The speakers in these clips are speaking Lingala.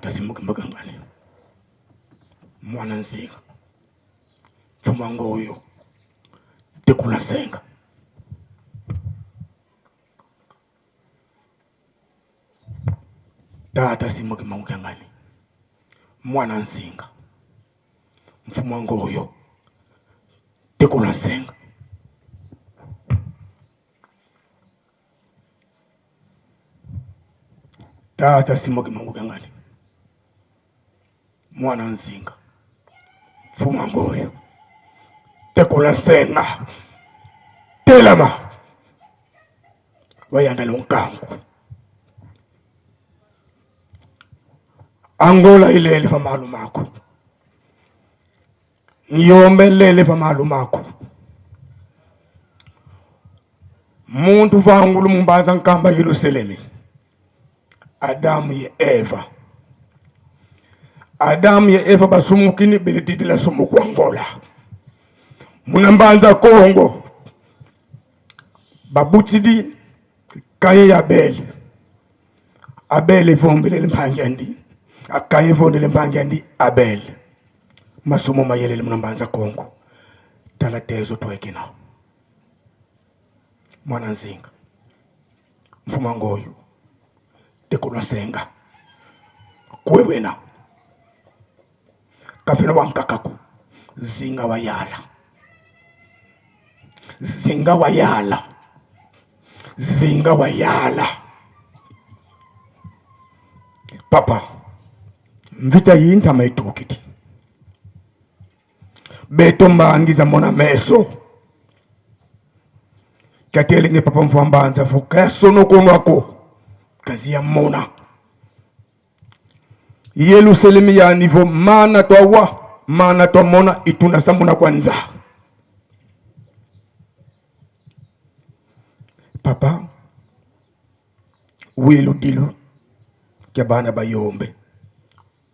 Tata simuki mbakangani mwana nzinga mfuma ngoyo tekula senga. Tata simuki mangukangani mwana nzinga mfuma ngoyo tekula senga. Tata simoki mangukangani mwana nzinga mfuma ngoyo tekola senga telama wayanda lonkangu Angola ilele pamalumaku Ngiyomelele pamalumaku Muntu vangulu mumbanza nkamba Yerusalemi Adamu ye Eva Adamu ye Eva basumukini belididila sumuku Angola Munambanza Kongo babutidi kaye ya Abel Abel evombelele mpangi akaye evondele mpangi andi Abel masumu mayelele munambanza Kongo tala tezo twekina mwana nzinga mfuma ngoyo tekolwa senga kwewena kafela wankakaku zinga wayala zinga wayala zinga wayala papa mvita yintama itukiti beto mbangiza mona meso katelenge papa mfwambanza fuka sono konwako kazi ya mona Yerusalemi ya nivo mana twawa mana twamona ituna samuna kwanza papa wilu dilu kya bana bayombe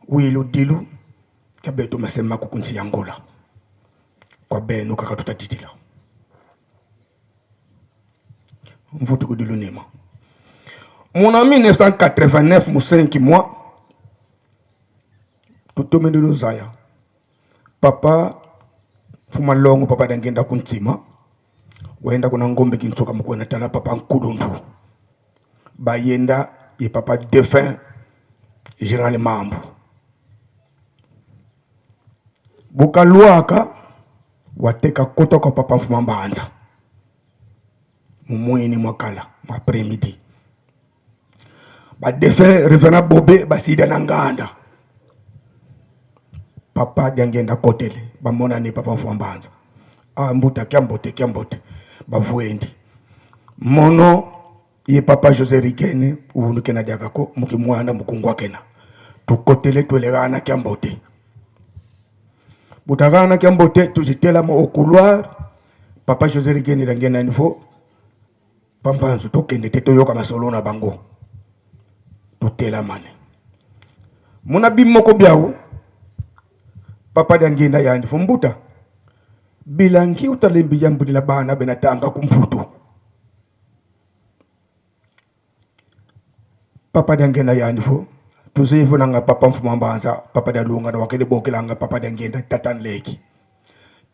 wilu dilu kya betu masema kukunzi ya Angola kwa benu kaka tutadidila mvutu kudilu nima muna 1989 mu 5 mois tutomeni luzaya papa fuma longo papa dangenda kuntima waenda kuna ngombe kintsoka mukwena tala papa nkudundu bayenda ye papa défunt général Mambu bukalwaka wateka kota kwa papa mfuma mbanza mumweni mwakala mwaprès-midi badefunt revenant bobe basida na nganda papa diangenda kotele bamonani papa mfuma mbanza ah, mbuta kia mbote kia mbote bavuendi mono ye papa José Rikene uwunduke na diakako mukimwana mukungu akena tukotele twelekana kia mbote butakana kia mbote tuzitelama au couloir papa José Rikene dangena niveau pampanzu tokende te toyoka masolo na bango tutelamane muna bimoko biawu papa diangenda yandi fo mbuta bilangi utalembi yambulila bana benatanga kumputu papa diangenda yandi fo tuzevo nanga papa mfuma mbanza papa dialunga na wakele bokelanga papa diangenda tatan leki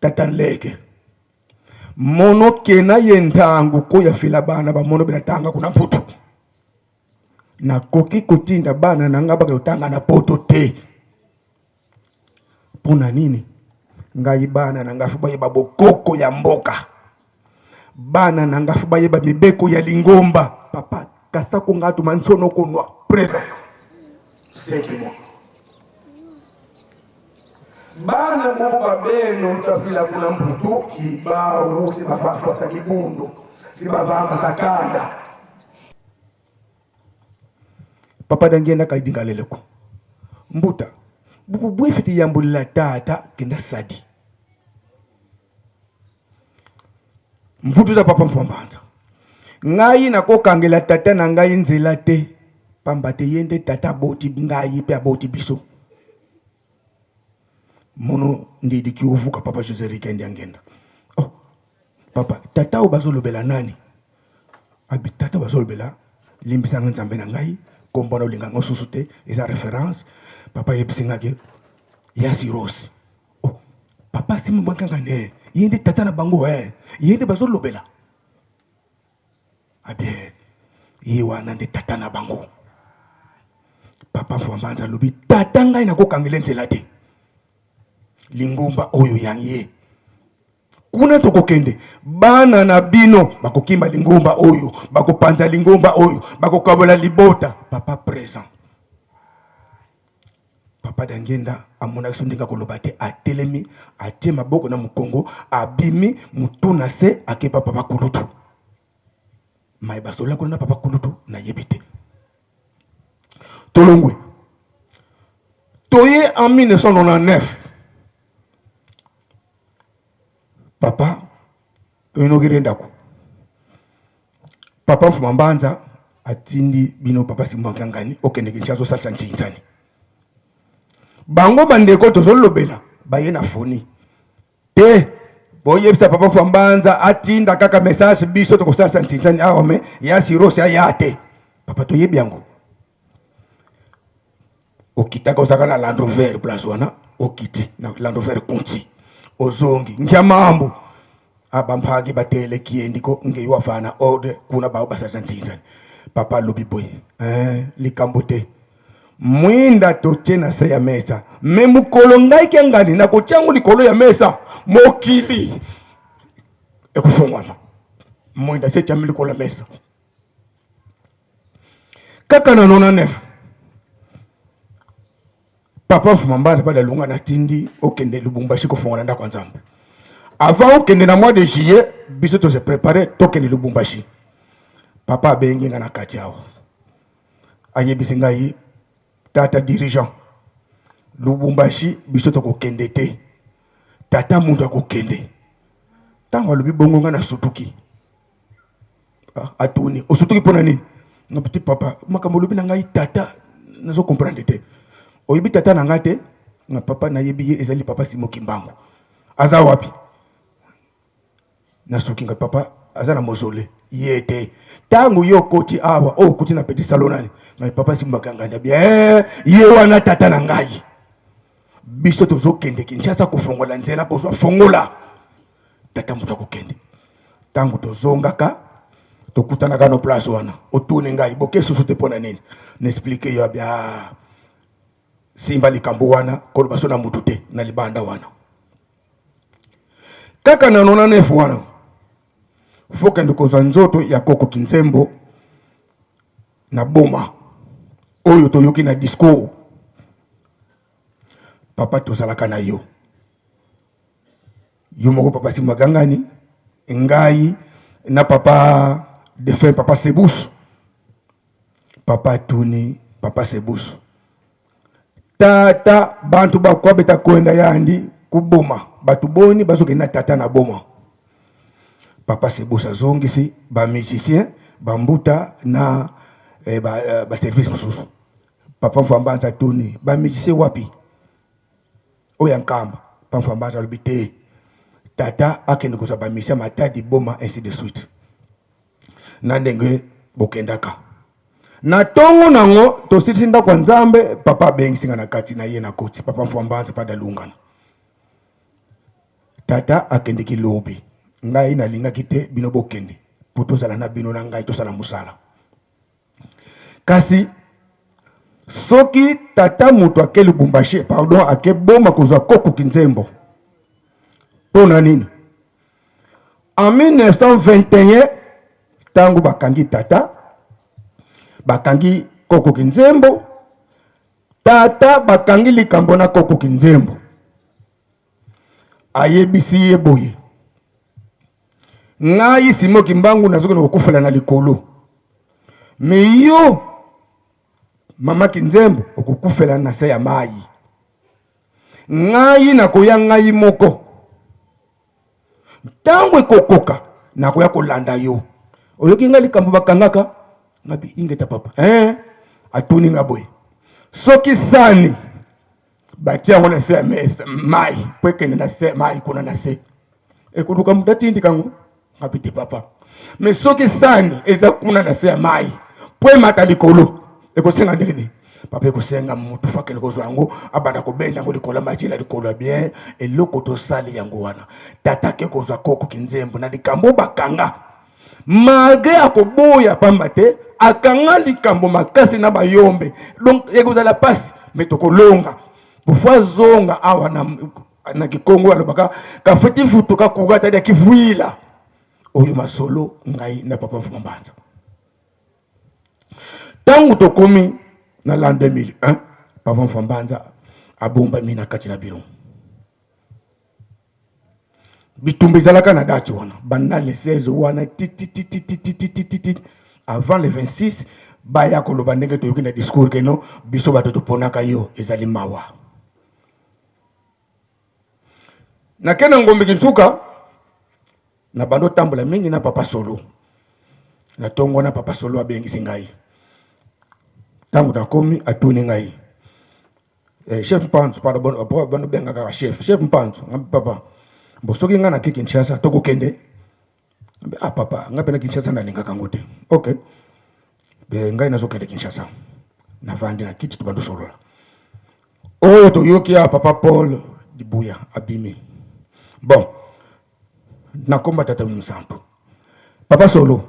tatan leke mono kena ye ntangu koya fila bana bamono benatanga kuna mputu nakoki kotinda bana na nga bakotanga na poto te mpona nini ngai bana na nga fo bayeba bokoko ya mboka bana na nga fo bayeba mibeko ya lingomba papa kasako nga tuma nsono konwa présent 5 mois bana bobo babene utafila kuna mputu ibawu sibavafasa kibundu sibavamba sakanda papa dangenda kaidinga leleko mbuta buku bwefiti yambulila tata kenda sadi mvutu za papa mfwambanza ngai nakokangela tata na ngai nzela te pamba te ye nde tata aboti ngai mpe aboti biso mono ndidi kiuvuka papa José Rikendi angenda oh papa tata oyo bazolobela nani abi tata bazolobela limbisanga nzambe na ngai Kombo wana olinga yango susu te, eza reference. Papa ayebisi nga ke ya Sirosi. Oh, papa Simon Mwakiangani eh, ye nde tata na bango eh, ye nde bazolobela. Ah bien, ye wana nde tata na bango. Papa Mfwambanza alobi tata ngai nakokangela nzela te. Lingomba oyo ya ye kuna tokokende, bana na bino bakokima lingomba oyo, bakopanza lingomba oyo, bakokabola libota. Papa présent, Papa Dangenda amonaki so ndenge akoloba te, atelemi, atie maboko na mokongo, abimi mutu na se, akepa papa kulutu. Mai basolola kuna na papa kulutu nayebi te. Tolongwe toye en 1999 papa toinogire ndako papa Mfuma Mbanza atindi bino papa Simon Kiangani okende Kinshasa osalisa ntinzani bango bandeko tozolobela baye na foni te boyebisa papa Mfuma Mbanza atinda kaka message biso tokosalisa ntinzani awa me ya sirosi aya te papa toyebi yango okitaka ozalaka na Land Rover place wana okiti na Land Rover kunti ozongi ngiamambu abamphaki batele kiendiko ngeyi wafana ode kuna bao basalisa ntinzani papa alobi boye eh, likambo te mwinda totie na se ya mesa me mokolo ngai kiangani nakotia yango likolo ya mesa mokili ekofongwama mwinda se etiami likolo ya mesa kaka na 99 papa Mfuma Mbanza bada lunga na tindi okende Lubumbashi kofongola ndako ya Nzambe avant okende na mois de juillet biso tose prepare tokende Lubumbashi papa abengi nga na kati awa ayebisi ngai tata dirigeant Lubumbashi biso tokokende te tata moto akokende ntango alobi bongo nga nasutuki Ah, atuni osutuki mpo na nini? Nga petit papa, makambo olobi na ngai tata nazo comprendre te. Oyebi tata na ngai te? Nga papa nayebi ye ezali papa Simo Kimbangu. Aza wapi? Nasuki nga papa aza na mozole ye te. Tango yo okoti awa, oyo okoti na petit salon nani? Ngai papa Simo Makanganda bien, ye wana tata na ngai. Biso tozokende Kinshasa kofongola nzela kozwa fongola. Tata moto akokende. Ntango tozongaka tokutanaka no place wana, otuni ngai boke susu te mpo na nini? Na explike yo abia simba likambo wana koloba so na mutu te na libanda wana. Kaka na 99 wana fokende kozwa nzoto ya koko Kinzembo na Boma oyo toyoki na discours papa tozalaka na yo yo moko papa Simba Gangani ngai na papa defunt papa Sebusu papa atuni papa Sebusu tata bantu bakwabeta kwenda yandi kuboma bato boni bazokende na tata na boma papa Sebusu azongisi ba musicien bambuta na eh, ba, eh, ba service mosusu papa Mfambanza atuni ba musicien wapi oyo ya Nkamba Pamfambanza alobi te tata akende kozwa ba mission Matadi Boma ainsi de suite na ndenge bokendaka na tongo nango tosilisi ndako ya Nzambe papa abengisi nga na kati na ye na koti papa Mfwambanza pa dalungana tata akendeki lobi ngai nalingaki te bino bokende po tozala na bino na ngai tosala mosala Kasi soki tata moto ake Lubumbashi, pardon, ake Boma kozwa koko Kinzembo, mpo na nini? En 1921 ntango bakangi tata, bakangi koko Kinzembo, tata bakangi likambo na koko Kinzembo, ayebisi ye boye, ngai Simon Kimbangu nazokende kokufela na likolo, me yo mama Kinzembo okokufela na se ya mayi. Ngai nakoya ngai moko, ntango ekokoka nakoya kolanda yo. Oyoki ngai likambo bakangaka ngabi ingeta papa eh, atuni nga boye soki sani batia yango na se ya mesa mai mpo ekende na se mai kuna na se ekoluka moto atindika yango ngabi te papa me soki sani eza kuna na se ya mai mpo emata likolo Ekosenga ndenge nini? Papa, ekosenga motu fo akende kozwa yango, abanda kobenda yango likolo ya majila, likolo ya bien. Eloko tosali yango wana, tata ake kozwa koko kinzembo na likambo bakanga, malgre akoboya, pamba te akanga likambo makasi na bayombe. Donc ekozala pasi, me tokolonga. Pofo azonga awa na kikongo, alobaka kafeti mfutu kakuga tadi akivuila. Oyo masolo ngai na papa Mfuma Mbanza. Ntango tokomi na l'an 2001, papa Mfuma Mbanza abombami na kati na biro. Bitumba ezalaka na date wana banda le 16 wana titititititititi avant le 26, baya koloba ndenge toyoki na discours keno biso bato toponaka yo. Ezali mawa. Nake na Ngombe Kinsuka, na bando otambola mingi na papa Solo. Na ntongo wana, papa Solo abengisi ngai. Ntango nakomi, atuni ngai: "Chef Mpanzu, pardon, bano benga kaka chef, chef Mpanzu." Ngambi: "Papa, bo soki ngai nake Kinshasa, tokokende?" "Ah papa, ngai mpe na Kinshasa nalingaka yango te." "Ok, be ngai nazokende Kinshasa." Navandi na kiti, tobandi solola. Oyo toyoki ya papa Paul Dibuya abimi. Bon, nakomba tata mosantu. Papa Solo,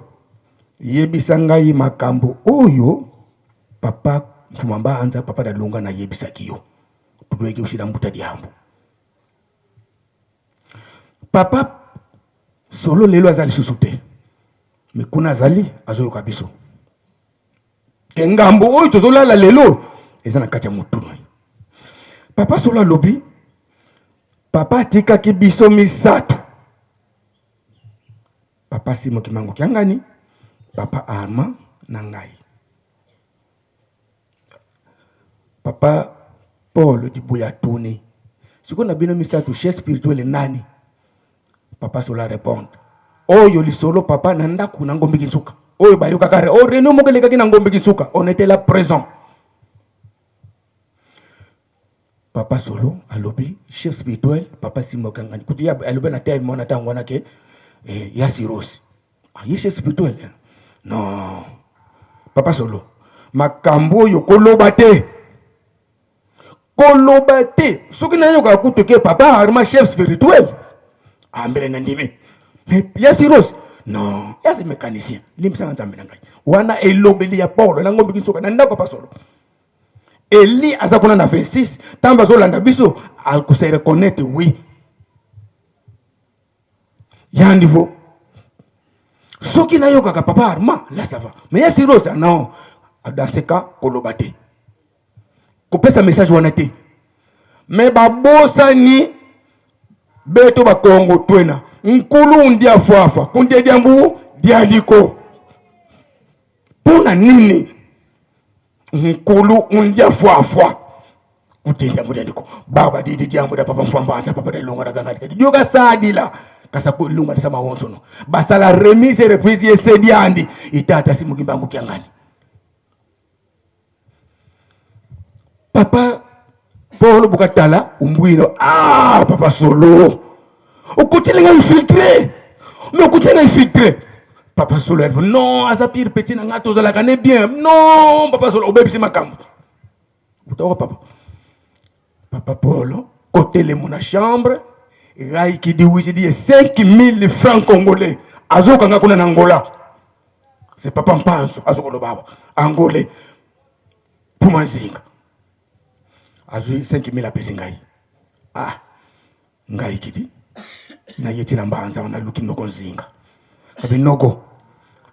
yebisa ngai makambo oyo papa Mfuma Mbanza, papa Dalunga nayebisaki yo. Todoyeki osila mbuta diambo. Papa Solo lelo aza lisusu te, me kuna azali, azoyoka biso ke ngambo oyo tozolala lelo eza na kati ya motu na ye. Papa Solo alobi: papa atikaki biso misato, papa Simo Kimango Kiangani, papa Armand na ngai. Papa Paul Dibuya atuni: "Sikoyo na bino misato, chef spirituel nani?" Papa Solo arépondre oyo lisolo papa na ndako na Ngombe Kinsuka, oyo bayokaka o réunion moko elekaki na Ngombe Kinsuka, on était là présent. Papa Solo alobi: chef spirituel, papa Simo Kangani. Kutu ye alobi na teme wana, ntango wana ke ya Sirosi, ah, ye chef spirituel. Non, papa Solo, makambo oyo koloba te, koloba te. Soki nayokaka kutu ke papa Arma chef spirituel, ambele na ndimi, mais ya Siros, non, ya mécanicien. Limbisanga, Nzambe na ngai. Wana elobeli ya Paulo na Ngombe Kinsuka, na ndako papa Solo. Eli aza kuna na 26, ntango azolanda biso, akose reconnaître. Oui, ya niveau soki nayokaka papa Arma, là ça va, mais ya Siros, non. Dans ce cas, koloba te, kopesa message wana te. Me babosani beto bakongo twena nkulu ndia fwafa kundia diambu diandiko. Mpona nini nkulu undia fwafwa kutia diambu diandiko? Baba didi diambu da papa Mfwambanza, papa dalonga da gangadi dioka sadila kasa kulunga sama wonsono basala remise et reprise ye sediandi itata simukimbangu kiangani. Papa Paul bukatala umbwino: "Ah, papa Solo, okotilinga infiltré, mais okotilinga infiltré." Papa Solo: "Non, aza pire petit na nga, tozalaka ne bien." "Non, papa Solo, obebisi makambo." Utaka papa Paul kotelemo na chambre raiki diwisi ye 5000 francs congolais, azokanga kuna na Angola. C'est papa Mpanzo azokoloba awa, angolais puma nzinga, azwi 5000, apesi ngai. Ah, ngai kiti naye ti na mbanza, naluki noko nzinga, kabi: "Noko,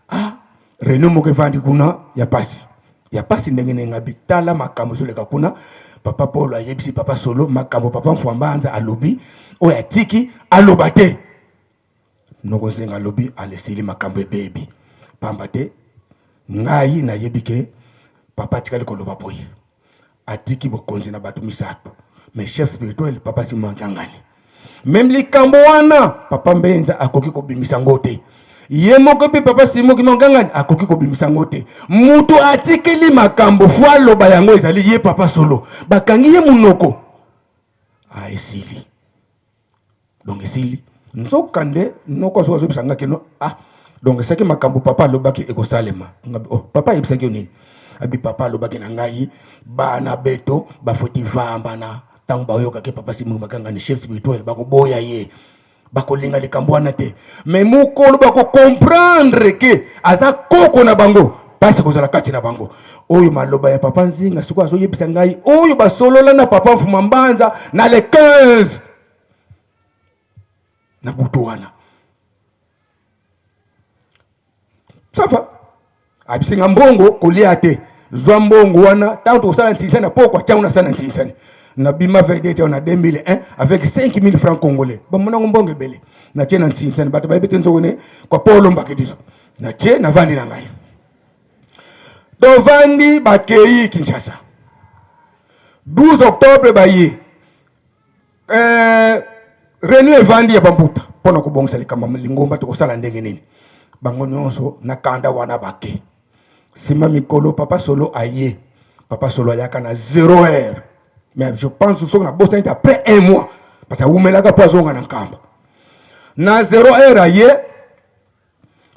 ah, réunion moko evandi kuna ya pasi, ya pasi ndenge ndenge." Ngabi: "Tala makambo ezoleka kuna. Papa Paul ayebisi papa Solo makambo papa Mfwambanza alobi, oyo atiki aloba te." Noko nzinga alobi: "Alesili makambo ebebi, pamba te ngai nayebi ke papa atikali koloba boye, atiki bokonzi na bato misato, mais chef spirituel papa Simon Kiangani. Même likambo wana, papa Mbenza akoki kobimisa ngo te ye moko, mpe papa Simon Kiangani akoki kobimisa ngo te. Mutu atikeli makambo fo aloba yango ezali ye papa Solo. Bakangi ye monoko." Ah, esili. Donc esili. Nzoka nde noko azoki azobisa nga keno: "Ah, donc esaki makambo papa alobaki ekosalema." Oh, papa ayebisaki yo nini? Abi papa alobaki na ngai bana beto bafoti vambana ntango bayokaki papa Simon Makangani chef spirituel bakoboya ye, bakolinga likambo wana te, mais mokolo bakocomprendre ke aza koko na bango, mpasi kozala kati na bango. Oyo maloba ya papa Nzinga sikoyo azoyebisa ngai oyo basolola na papa Mfuma Mbanza na le 15 na butu wana. Ça va, abisinga mbongo kolia te, zwa mbongo wana ntango tokosala ntinsani na pokwa, ntango nasala ntinsani nabima vedete na 2001 avec 5000 francs congolais, bamonango mbongo ebele, natie na ntinsani, bato bayebi te nzoko ne kwa polo mbakediso, natie navandi na ngai, tovandi bakei Kinshasa 12 octobre baye réunion evandi ya bambuta mpona kobongisa likambo ya lingomba, tokosala ndenge nini, bango nyonso na kanda wana bake. Nsima mikolo papa Solo aye, papa Solo ayaka na 0 heure, mais je pense soki nabosani te après un mois, parce que awumelaka mpo azonga na Nkamba. Na 0 heure aye,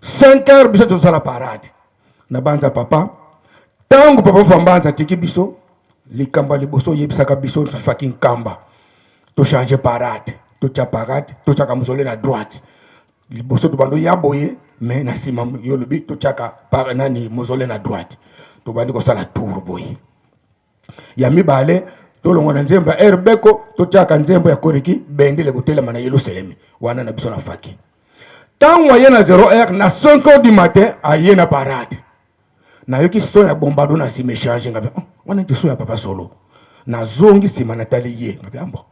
5 heures biso tozosala parade na banza papa. Ntango papa Fambanza atiki biso likambo ya liboso oyebisaka biso faki Nkamba tochange parade, totya parade, totyaka mozole na droite liboso, tobandi oya boye, mais na nsima yo olobi totyaka nani mozole na droite, tobandi kosala tour boye. Ya mibale, tolongwa na nzembo ya Erbeko, totyaka nzembo ya Koriki bendele kotelema na Yelusalemi wana na biso na faki. Ntango aye na 0 heure, na 5 heures du matin aye na parade, nayoki son ya bombado na nsima echange, ngabi oh, wana nti son ya papa Solo. Nazongi nsima natali ye, ngabi ambo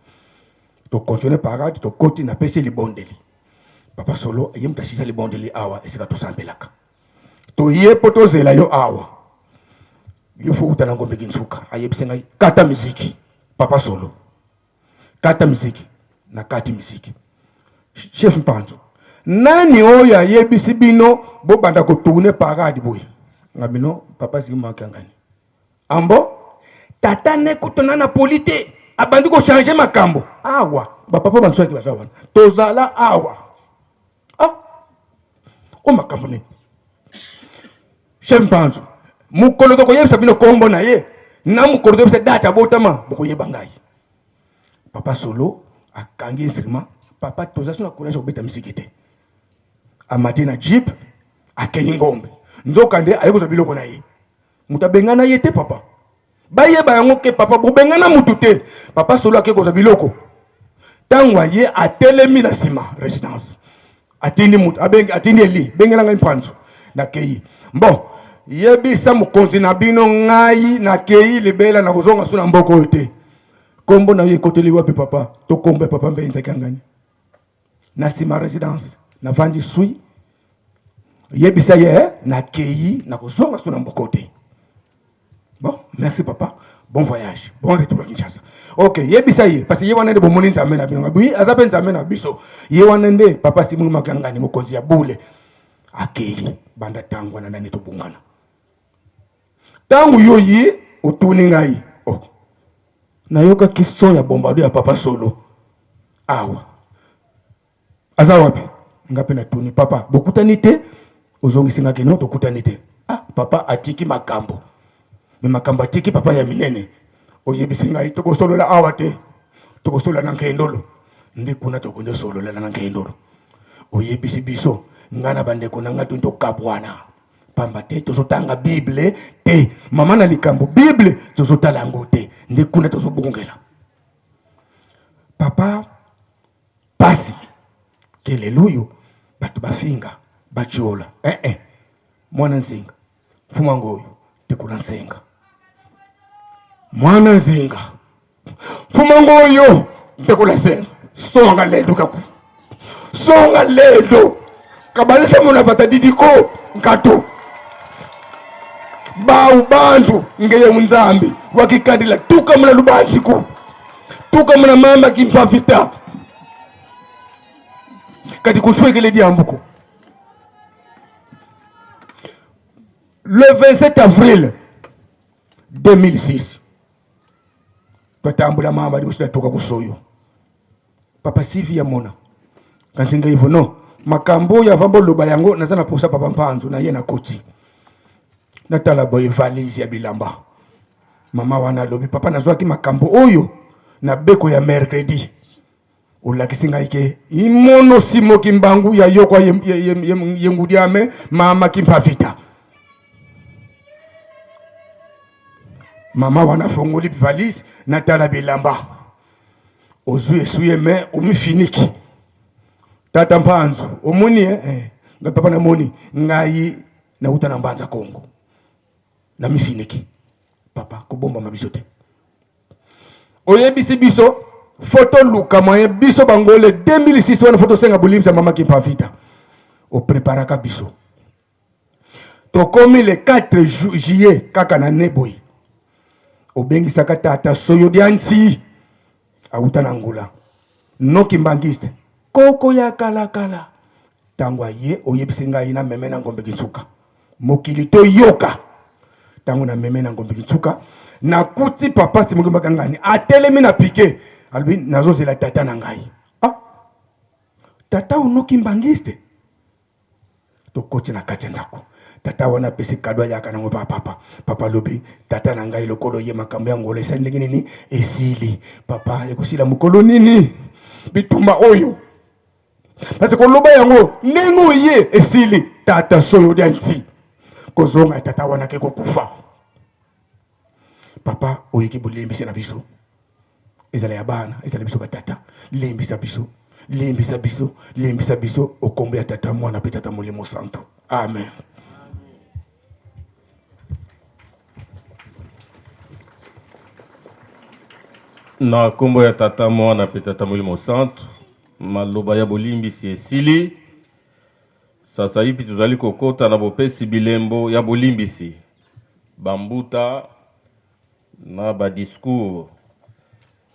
tocontinue parade, tokoti, napesi libondeli papa Solo, ye moto asisa libondeli awa esika tosambelaka, toye mpo tozela yo awa, yo fo uta na Ngombe Kinsuka. Ayebisi ngai kata miziki, papa Solo kata miziki, na kati miziki. Chef Mpanzo, nani oyo ayebisi bino bobanda kotourne parade boye? Nga bino papa simakangani ambo tata ne kutana na poli te, abandi kochange makambo awa, bapapa bansoki baza wana, tozala awa ah o makambo nini? Chef Mpanzo, mokolo tokoyebisa bino kombo na ye na mokolo toyebisa date abotama, bokoyeba ngai. Papa Solo akangi instrument, papa toza so na courage kobeta misiki te, amati na jeep akei Ngombe, nzoka nde aye kozwa biloko na ye, moto abengana ye te. Papa bayeba yango ke papa bobengana mutu te. Papa Solo ake kozwa biloko, ntango aye atelemi na nsima résidence, atindi mutu atindi eli bengela ngai Mpanzu, nakei bon, yebisa mokonzi na bino ngai nakei libela, nakozonga so na mboka oyo te. Kombo na yo ekoteli wapi papa? To kombo ya papa Mbenzaki angani na nsima résidence, navandi sui, yebisa ye nakei, nakozonga so na mboka oyo te. Bon, merci papa, bon voyage, bon retour à Kinshasa. Ok, yebisa ye parce que ye wana nde bomoni nzambe na bino, oui, aza mpe nzambe na biso, ye wana nde papa Simon Makangani mokonzi ya bule. Akei banda ntango wana nani tobungana. Ntango yo ye otuni ngai, oh, nayokaki son ya bombado ya papa Solo awa, aza wapi? Nga mpe natuni papa, bokutani te? Ozongisi nga kino tokutani te. Ah, papa atiki makambo, me makambo atiki papa ya minene, oyebisi ngai tokosolola awa te, tokosolola na Nkendolo, nde kuna tokonde solola na Nkendolo. Oyebisi biso ngai na bandeko na ngai toni tokabwana pamba te tozotanga Bible te, mama na likambo Bible tozotala yango te, nde kuna tozobongela papa pasi ke lelo oyo bato bafinga batiola eh eh mwana Nzinga mfuma ngoyo tekula nsenga, mwana Nzinga mfuma ngoyo tekula nsenga, songa lendo kaku songa lendo kabalisa mona bata didiko nkato bau bantu ngeye munzambi wakikadila tuka muna lubanziku tuka muna mama kimpavita kadi kuswekele diambuko. Le 27 avril 2006 twatambula mama liboso natoka kusoyo papa sivi ya mona kanti ngai vono makambo oyo avant boloba yango naza na posa papa Mpanzu na ye nakoti. Natala boye valise ya bilamba. Mama wana alobi papa nazwaki makambo oyo na beko ya mercredi. Olakisi ngai ke imono simo kimbangu ya yoko yengudiame mama kimpavita. Mama wana afongoli valise natala bilamba. Ozwi esuye me omifiniki. Tata Mpanzu omoni eh, eh. Ngai papa namoni ngai nauta na Mbanza Kongo na mifiniki papa kobombama biso te oyebisi biso foto luka moyen biso bangole 2006 wana foto senga bolimbisa mama Kimpa Vita opreparaka biso tokomi le 4 juillet kaka na neboyi obengisaka tata soyo dianti awuta na Angola no kimbangiste koko ya kalakala ntango aye oyebisi ngai na meme na ngombe kinsuka mokili toyoka ntango na meme na ngombe kinsuka nakuti papa Simon Kimbangu atelemi na pike alobi nazozela tata na ngai. Ah, tata onoki mbangiste tokoti na kati ya ndako tata wana apesi kado ayaka nango pa papa. Papa alobi tata na ngai lokolo ye makambo ya ngolo esali ndenge nini esili papa ekosila mokolo nini bitumba oyo parce koloba yango ndenge oye esili tata soyo dia nti kozonga tata wana ke kokufa papa oyeki bolembisi na biso ezala ya bana ezala biso batata lembisa biso lembisa biso lembisa biso okombo ya tata mwana mpe tata molimo santo amen. Na nkombo ya tata mwana mpe tata molimo santo, maloba ya bolimbisi esili. Sasaipi tozali kokota na bopesi bilembo ya bolimbisi bambuta na badiscours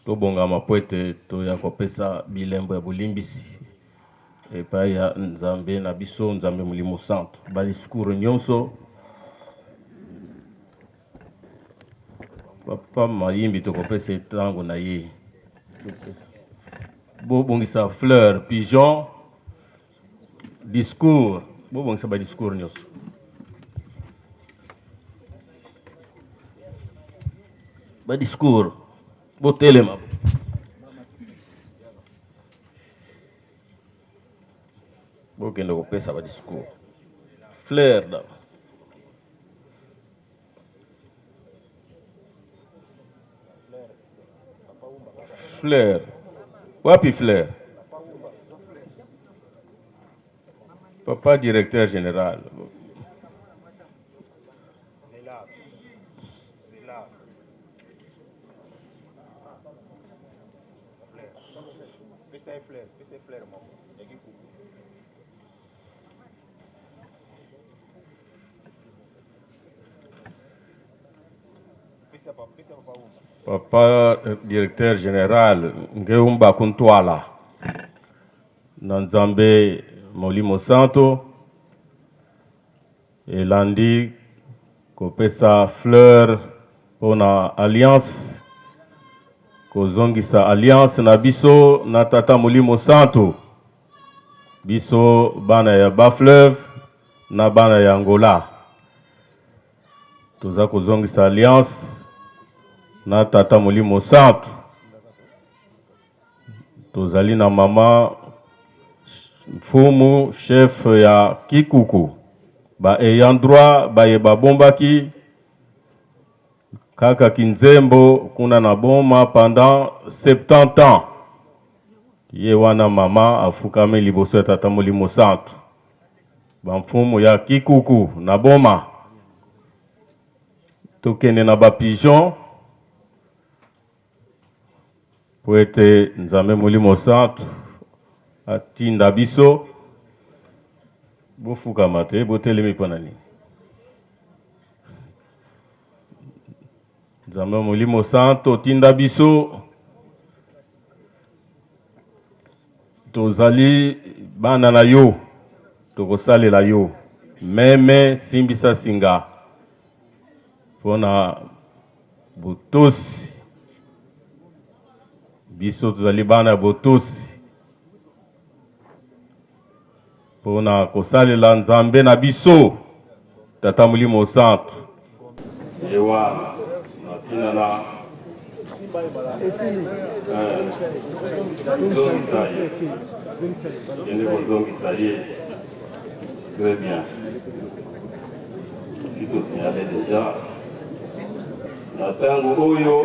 tobongama po ete toya kopesa bilembo ya bolimbisi epai ya Nzambe na biso, Nzambe Molimo Santo. Badiscours nyonso papa Mayimbi tokopesa ntango na ye. Bobongisa fleur pigeon discours, bobongisa badiscours nyonso. Badiscours botelema. Bokende kopesa badiscours fleur da fleur wapi fleur papa directeur général papa directeur général Ngeumba Kuntwala na Nzambe Molimo Santo elandi kopesa fleur mpona alliance, kozongisa alliance na biso na tata Molimo Santo, biso bana ya Bas-Fleuve na bana ya Angola toza kozongisa alliance na tata Molimo Santo. Tozali na mama mfumu chef ya Kikuku ba ayant droit baye babombaki kaka kinzembo kuna na boma pendant 70 ans. Ye wana mama afukami liboso ya tata Molimo Santo, bamfumu ya Kikuku na boma. Tokende na ba pigeon po ete Nzambe Molimo Santo atinda biso. Bofukama te, botelemi mpo na nini? Nzambe Molimo Santo tinda biso, tozali bana na yo, tokosalela yo. Meme simbisa singa mpona botosi, biso tozali bana ya botosi mpona kosalela Nzambe na biso. Tata Molimo Santu. Ye wana na ntina na zongisa ye, kende kozongisa ye. Très bien, si tosignale déjà na ntango oyo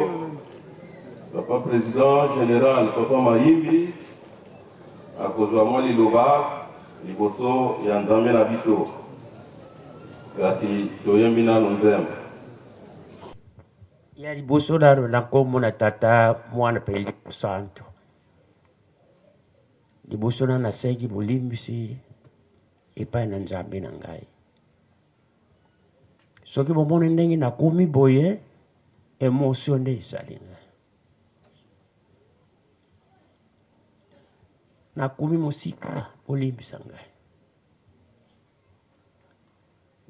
papa président général papa Mayimbi akozwa mwa liloba liboso ya Nzambe na biso, kasi toyembi nano nzembo. Ya liboso nano na nkombo na Tata, Mwana mpe Elimo Santu. Liboso nano nasengi bolimbisi epai na Nzambe na ngai. Soki bomoni ndenge nakomi boye, emotion nde esali ngai. Nakomi mosika, bolimbisa ngai.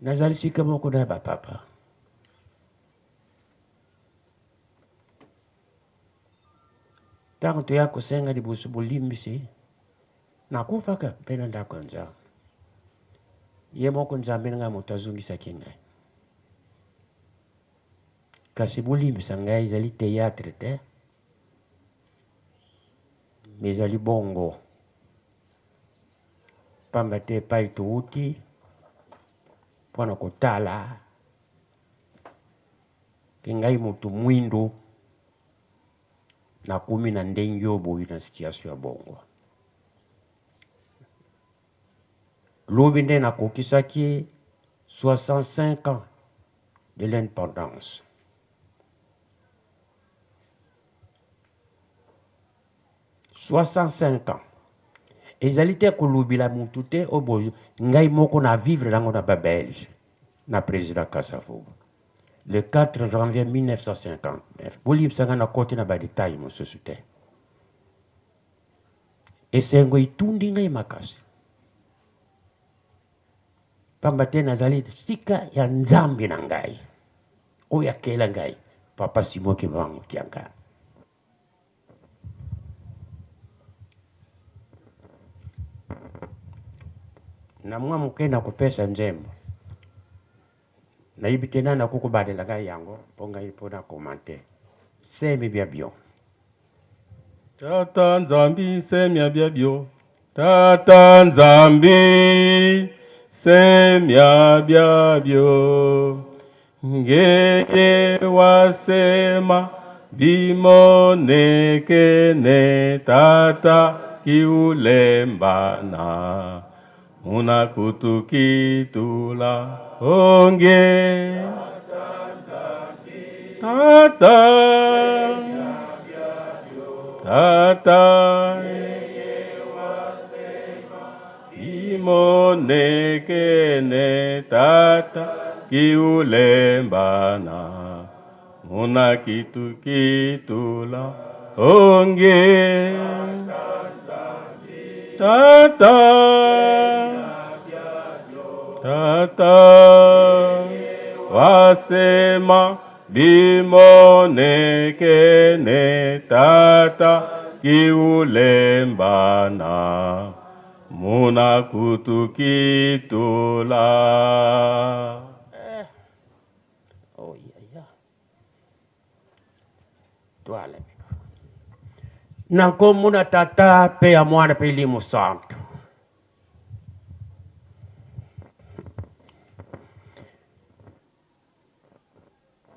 Nazali sika moko na bapapa. Ntango toya kosenga liboso bolimbisi, nakufaka mpe na ndako ya Nzambe. Ye moko Nzambe na ngai moto azongisaki ngai. Kasi bolimbisa ngai, ezali theatre te. Mais ezali bongo pamba te epai towuti mpo na kotala ke ngai moto mwindu nakomi na ndenge oyo boye na situation ya bongo. Lobi nde nakokisaki 65 ans de l'independance. 65 ans ezali te kolobela mutu te oyo boye ngai moko na vivre nango na ba belge na president Kasavubu le 4 janvier 1959. Bolimbisa ngai nakoti na ba detail mosusu te. Esengo etundi ngai makasi pamba te nazali sika ya Nzambe na ngai oyo akela ngai, Papa Simon Kimbangu Kiangani. Na mwa moke nakopesa nzembo, nayebi te nani akoki kobandela ngai yango mpo ngai mpo na commente semi bia bio. Tata Nzambi nsemia bia bio, Tata Nzambi semia bia bio, ngeye wasema bimonekene, Tata kiulembana muna kutukitula onge. Tata, Tata, imonekene, Tata kiulembana muna kitukitula onge. Tata, Tata, wasema bimonekene, Tata kiulembana muna kutukitula. Eh. Oh, yeah, yeah. Twala micro. Na nkombo na Tata mpe ya Mwana mpe Elimo Santu.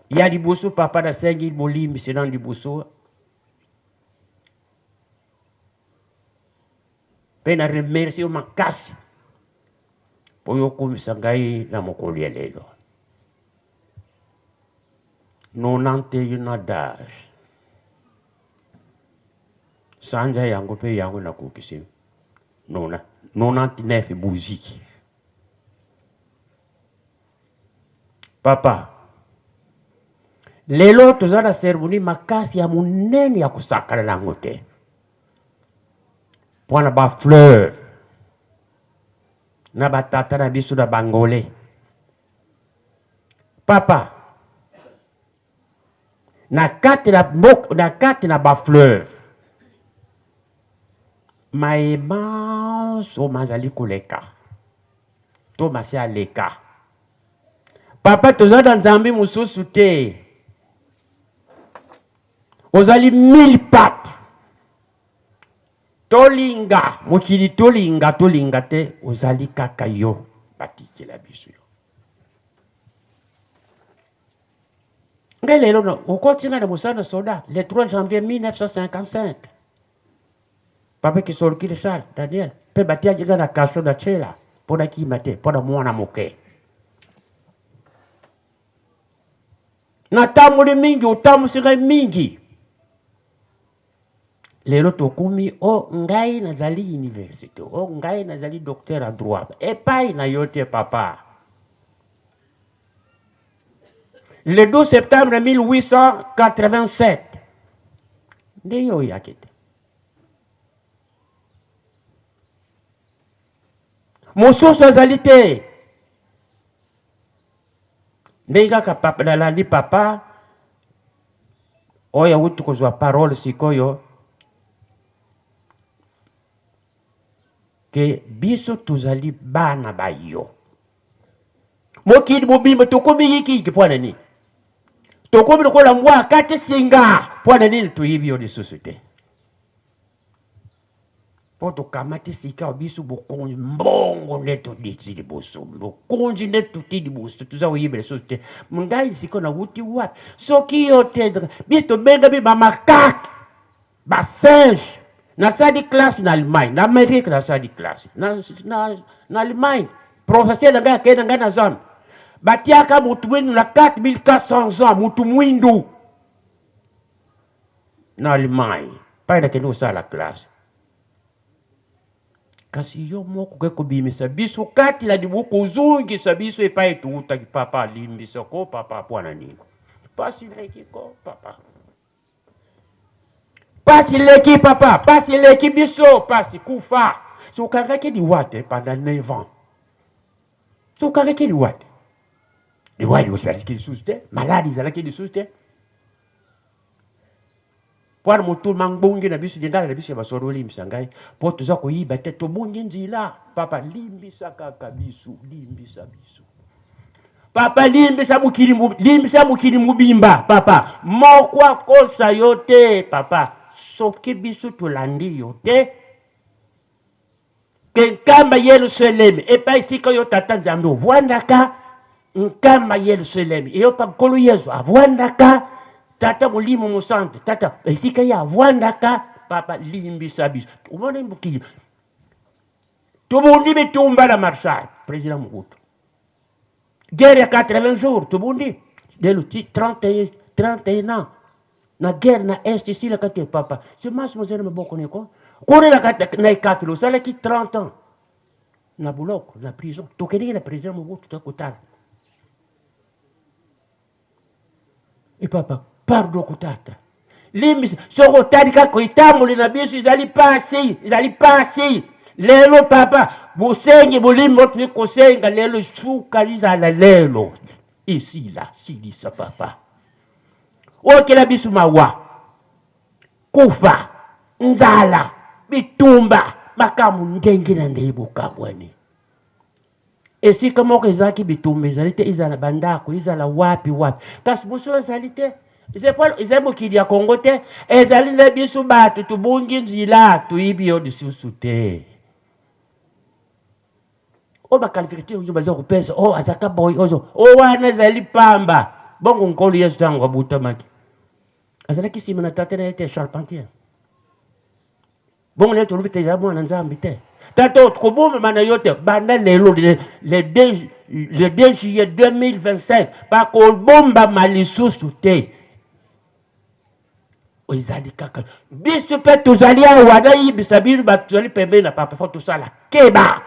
Ya liboso papa nasengi bolimbisi nano liboso mpe na remercie yo makasi mpo yo okomisa ngai na mokolo ya lelo 91 ans d'âge sanza yango mpe yango nakokisi 99 boziki Papa, lelo toza na ceremonie makasi ya monene ya kosakana na yango te mpo na ba fleuve na batata na biso na bangole. Papa, na kati na mboka, na kati na ba fleuve maye manso mazali koleka to masi aleka. Papa, toza na Nzambe mosusu te. Ozali mille pattes. Tolinga mokili, tolinga, tolinga te, ozali kaka yo, batikela biso yo. Ngai lelo na okoti ngai na mosala na soda le 3 janvier 1955. Papa Kisolokile Charles Daniel mpe batiaki ngai na kasho na Tshela mpo nakima te mpo na mwana moke. Natamboli mingi, otambusi ngai mingi. Lelo tokomi o oh, ngai nazali universite, o oh, ngai nazali docteur en droit. Epai na yo te papa. Le 12 septembre 1887 nde yo oyaki te. Mosusu azali te. Ndenge kaka papa nalandi papa oyo awuti kozwa parole sikoyo ke biso tozali bana ba yo. Mokili mobimba tokomi yikiyiki mpo na nini? Tokomi lokola mbwa akati singa mpo na nini? Toyebi yo lisusu te. Mpo tokamati sika biso bokonzi, mbongo nde toditi liboso, bokonzi nde tuti liboso, toza koyeba lisusu te. Ngai sikoyo nawuti wapi? Soki yo te, biso tobengami ba macaque, ba singe. Nasali classe na Allemagne, na Amerique nasali classe na, na, na Allemagne. Professeur na ngai akei na ngai na Zambie, batiaka motu mwindu na 4400 ans, motu mwindu na Allemagne, pai nakende kosala classe. Kasi yo moko okoki kobimisa biso kati na libu, kozongisa biso epai toutaki. Papa, limbisa ko papa, mpo na nini pasi leki ko papa, pasi leki papa, pasi leki biso, pasi kufa. Sokangaki liwa te pendant 9 ans, sokangaki liwa te, liwa ezalaki lisusu te, maladi ezalaki lisusu te. Mpo na moto mangbongi na biso, lingala na biso ya basolo, olimbisa ngai mpo toza koyiba te, tobungi nzila. Papa, limbisa kaka biso, limbisa biso papa, limbisa mokili, limbisa mokili mobimba papa. Moko akosa yo te papa, soki biso tolandi yo te ke nkamba Yelusalemi epai esika yo Tata Nzambe ovwandaka, nkamba Yelusalemi eyopa Nkolo Yesu avwandaka, Tata Molimo Mosantu, Tata esika ye avwandaka. Papa, limbisa biso. Omoni mokili tobundi bitumba na Marshal président Mobutu, guerre ya 80 jours tobundi lelo ti 31 31 ans na guerre na est esilaka te papa. Semence mozali na maboko neko kuna na ekafelo osalaki 30 ans na boloko na prison. Tokendeki na président Mobutu tokotala e papa, pardon kotata, limbisa. Soki otali kaka etamboli na biso ezali pasi, ezali pasi lelo papa. Bosengi bolimbi oyo toyei kosenga lelo, suka lizala lelo, esila silisa papa. Okela biso mawa, kufa, nzala, bitumba, makambo ndenge na ndenge, bokabwani. Esika moko ezalaki bitumba ezali te, ezala bandako, ezala wapi wapi, kasi bosolo ezali te. Ezali mokili ya Kongo te, ezali nde biso bato tobungi nzila, toyibi yo lisusu te. Oyo baqualificatif oyo baza kopesa, oyo oh, azaka boye, oyo oyo wana ezali pamba. Bongo Nkolo Yesu ntango abutamaki azalaki nsima na tata na ye te, charpentier. Bongo nde tolobi te eza mwana Nzambe te. Tata, kobomama na yo te banda lelo le 2 le 2 juillet 2025, bakobombama lisusu te. Ezali kaka biso mpe tozali awa, nayibisa bino bato tozali pembeni na papa, fo tosala keba.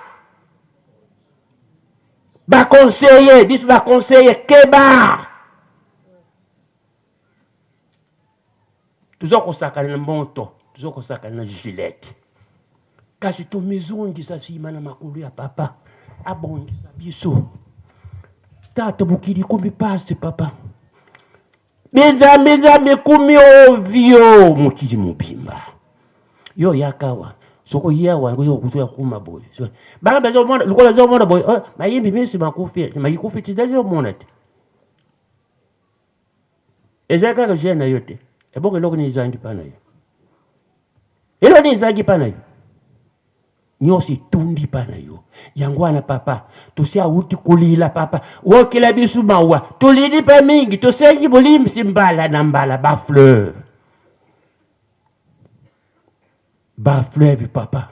Baconseiller biso, baconseiller keba, toza kosakana na moto, toza kosakana na gilete, kasi tomizongisa nsima na makolo ya papa abongisa biso. Tata, mokili ekomi pasi papa, binzambi nzambi ekomi ovio mokili mobimba. Yo yaka awa, soki oye awa oyo kuma boye, bana bazomona lokola bazomona boye, oh, mayimbi miso makufi, mayikufi ti, bazomona te. Eza kaka jeune na yo te. Ebongo eloko nini ezangi mpa na yo? Eloko nini ezangi mpa na yo? Nyonso etondi mpa na yo. Yango wana papa, tosi awuti kolila papa, wokela biso mawa, tolili mpe mingi, tosengi bolimbisi mbala na mbala ba fleur. Ba fleuve papa.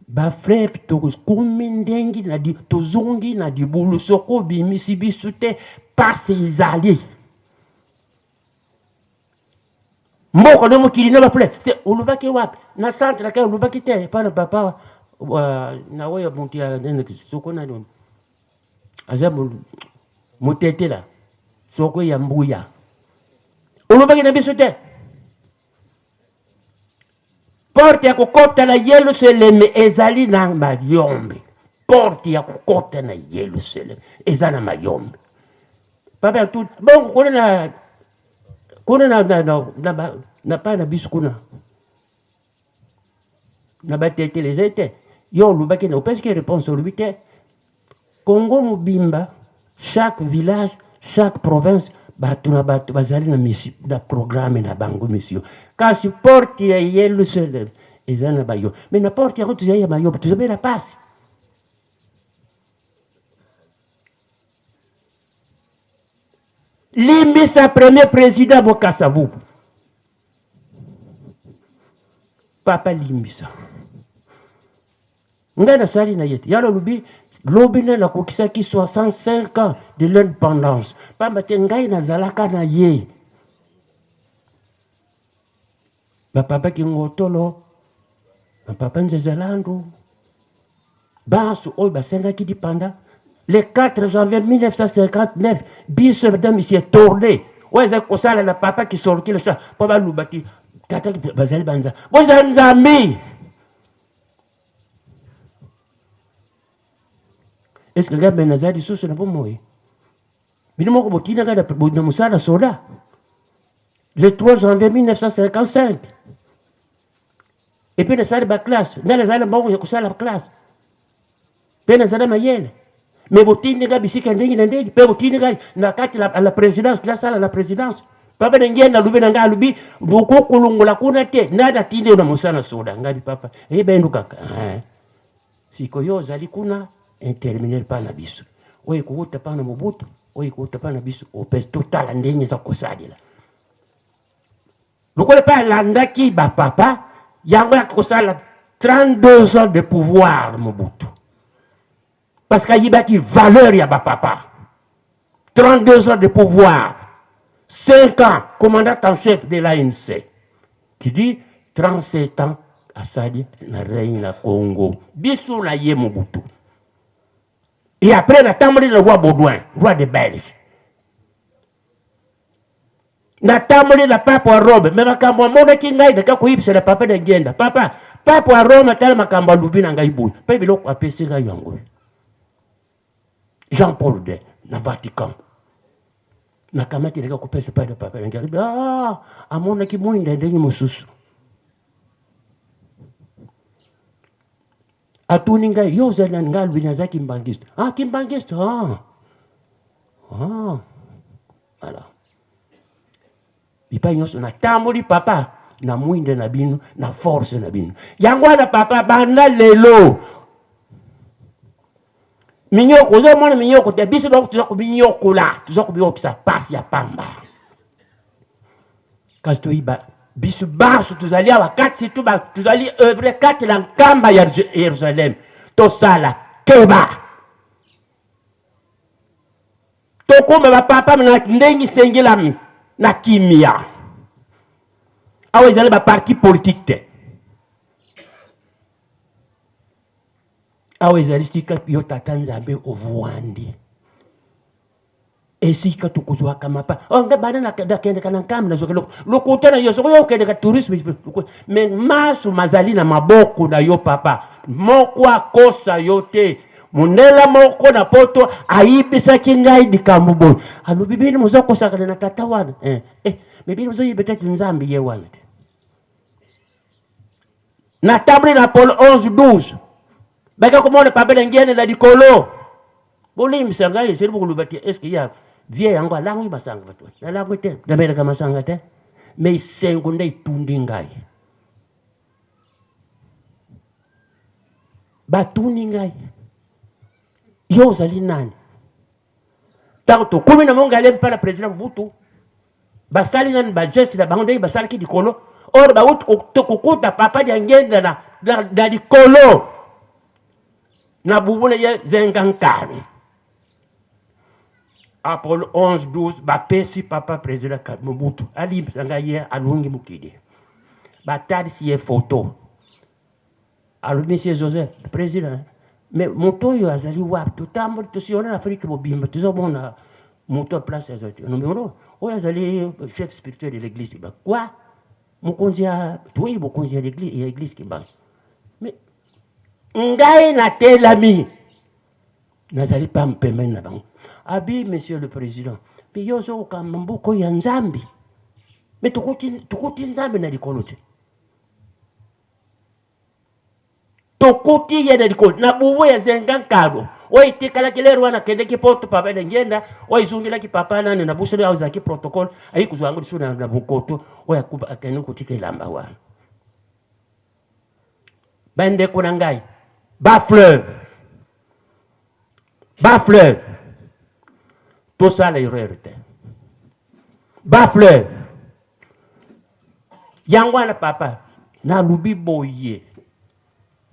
Ba fleuve tokomi ndenge na di, tozongi na libulu soko obimisi biso te pasi ezali. Mboka no mokili na ba fleuve te olobaki wapi na centre ka olobaki te epa na papa na oyo moto ya nini soko nani aza motetela soko ya mbuya olobaki na biso te. Porte ya kokota na Yelusaleme ezali na mayombe. Porte ya kokota na Yelusaleme eza na mayombe. Papa ya tout bongo kuna na kuna na na na na, na, na pa na biso kuna na batetele eza te yo olobaki na opesaki réponse olobi te Congo mobimba chaque village chaque province bato na bato bazali na mission na programme na bango mission kasi porte ya Yelusalem eza na bayo mais na porte yango tozali ya mayobo tozali na pasi limbisa premier président Bokassa Vubu papa limbisa Ngai nasali na ye te. Yalo alobi lobi nde nakokisaki 65 ans de l'independance, pamba te ngai nazalaka na ye. Ba papa Kingotolo, ba papa Nzezelandu, banso oyo basengaki lipanda le 4 janvier 1959 biso mesdames monsieur tourne oyo ezali kosala na papa kisolokile sa mpo balubaki tata bazali banza bozali nzambe. Est-ce que ngai naza lisusu na bomoi? Bino moko botinda ngai na mosala soda le 3 janvier 1955 epuis nasali baklasse, ngai nazali na mbongo ya kosala classe mpe nazali mayele, me botindi ngai bisika ndenge na ndenge, mpe botindi ngai na kati la présidence, nasala na présidence. Papa na ngai nalobi na ngai alobi okokolongola kuna te, nani atindi yo na mosala soda? Ngai papa eyebendo kaka sikoyo ozali kuna interminer pa na biso oyo ekowuta pa na Mobutu, oyo ekowuta pa na biso, opesi totala ndenge eza kosalela lokola mpe alandaki bapapa yango ya kosala 32 ans de pouvoir Mobutu, parce que ayibaki valeur ya bapapa. 32 ans de pouvoir, 5 ans commandant en chef de l'ANC, qui dit 37 ans asali na règne na Congo, biso na ye Mobutu. Et après natamboli na roi Baudouin, roi des Belges, natamboli na pape wa Rome, me makambo amonaki ngai naka koyebisa na papa na ngenda, papa pape wa Rome tala makambo alobi na ngai boye, mpe biloko apesi ngai yango. Jean Paul II na Vatican nakamati naka kopesa epai na papa na ngai, ah, amonaki mwinda ndenge mosusu. Atuni ngai, yo ozali nani? Ngai alobi naza kimbangiste. Ah, kimbangiste, ah. Ah. Voilà. Bipai nyonso natamboli papa na mwinda na bino na force na bino. Yango wana papa banda lelo minyoko ozomona minyoko te, biso donc toza kominyokola, toza komiyokisa pasi ya pamba. Kasi toyiba biso banso tozali awa kati surtout tozali œuvre kati na nkamba ya Yerusalem, tosala keba tokoma bapapa na ndenge esengelami na kimia. Awa ezali ba parti politique te, awa ezali sika yo tata Nzambe ovwandi esika tokozwaka mapa. Oh, nga bana nakendeka na nkambi nazwaka eloko lokuta na yo, soki yo okendeka tourisme me maso mazali na maboko na yo papa, moko akosa yo te. Mondela moko na poto ayibisaki ngai likambo boye, alobi bino moza kosakana na tata wana eh, eh, me bino mozoyeba te Nzambe ye wana te. Natamboli na Apollo 11 12 baka komona papa na ngiene na likolo. Bolimbisa ngai esili bokoloba te eske ya Vie yango alangwi masanga bato. Nalangwi te, namelaka masanga te. Mais esengo nde etundi ngai. Batuni ngai, yo ozali nani? Ntango tokomi na Mongale mpa na president Mobutu, basali nani bageste na bango ndenge basalaki likolo or bauti kokuta papa Diangienda na, na, na likolo na bubule ye zenga nkani Apollo 11 12 bapesi papa president Mobutu alimbisa ngai ye alongi mokili batalisi ye foto Alobi monsieur Joseph, president, mais moto oyo azali wapi? Totamboli tosiona na Afrique mobimba tozomona moto ya place azali te. Non, oyo azali chef spirituel de l'église Kimbangu. Quoi? Mokonzi ya oui, mokonzi ya l'église ya église Kimbangu. Mais ngai natelami nazali pa pembeni na bango. Abi monsieur le président, mais yo ozokokamba mboka ya Nzambe. Mais tokuti tokuti Nzambe na likolo te. Tokuti ye na likolo na bubu ya zenga nkalo oyo etikalaki lere wana akendeki poto papa na ngenda oyo ezongelaki papa nani na busolo oyo azalaki protocole ayi kozwa yango lisusu na bokoto oyo akende kotika elamba wana. Bandeko na ngai, ba fleuve ba fleuve tosala erreur te, ba fleuve yango wana papa nalobi boye,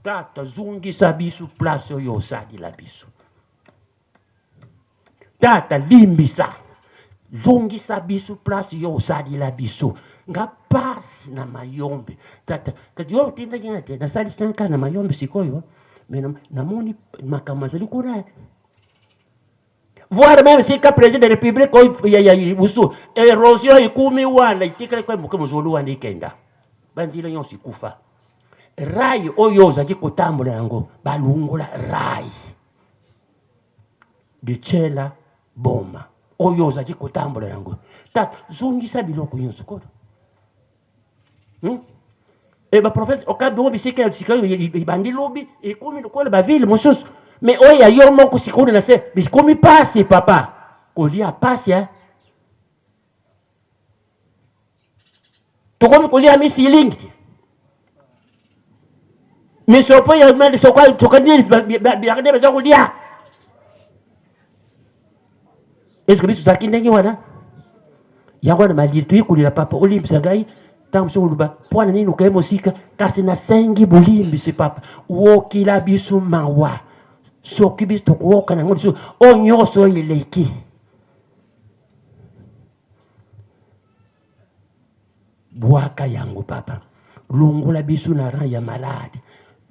tata zongisa biso place oyo osalela biso, tata limbisa, zongisa biso place yo osalela biso. Nga pasi na mayombe tata, tata yo otindaki nga te, nasali 5 ans na mayombe sikoyo, mais namoni makambo azali kuna, voire même sika président de république oyo ya liboso, érosion ekumi wana etikali kwa moke mozolu wana ekenda banzela nyonso ekufa. Rai oyo ozalaki kotambola yango balongola rai de Tshela Boma oyo ozalaki kotambola yango. Tata zongisa biloko nyonso kolo. E baprofete okabongo bisika ya sika oyo ebandi lobi ekomi lokola bavile mosusu, me oyo ya yo moko sikoyo na se bikomi pasi papa, kolia pasi eh? Tokomi kolia misilingi misopo ya mali soka soka nini bilaka baza kolia. Est-ce que biso tozalaki ndenge wana? Yango wana malili toyi kolela papa, olimbisa ngai ntango mosusu koloba mpo na nini okei mosika, kasi nasengi bolimbisi papa, wokila biso mawa soki biso tokoyoka nango lisusu oyo nyonso oyo eleki. Bwaka yango papa, longola biso na rang ya malade,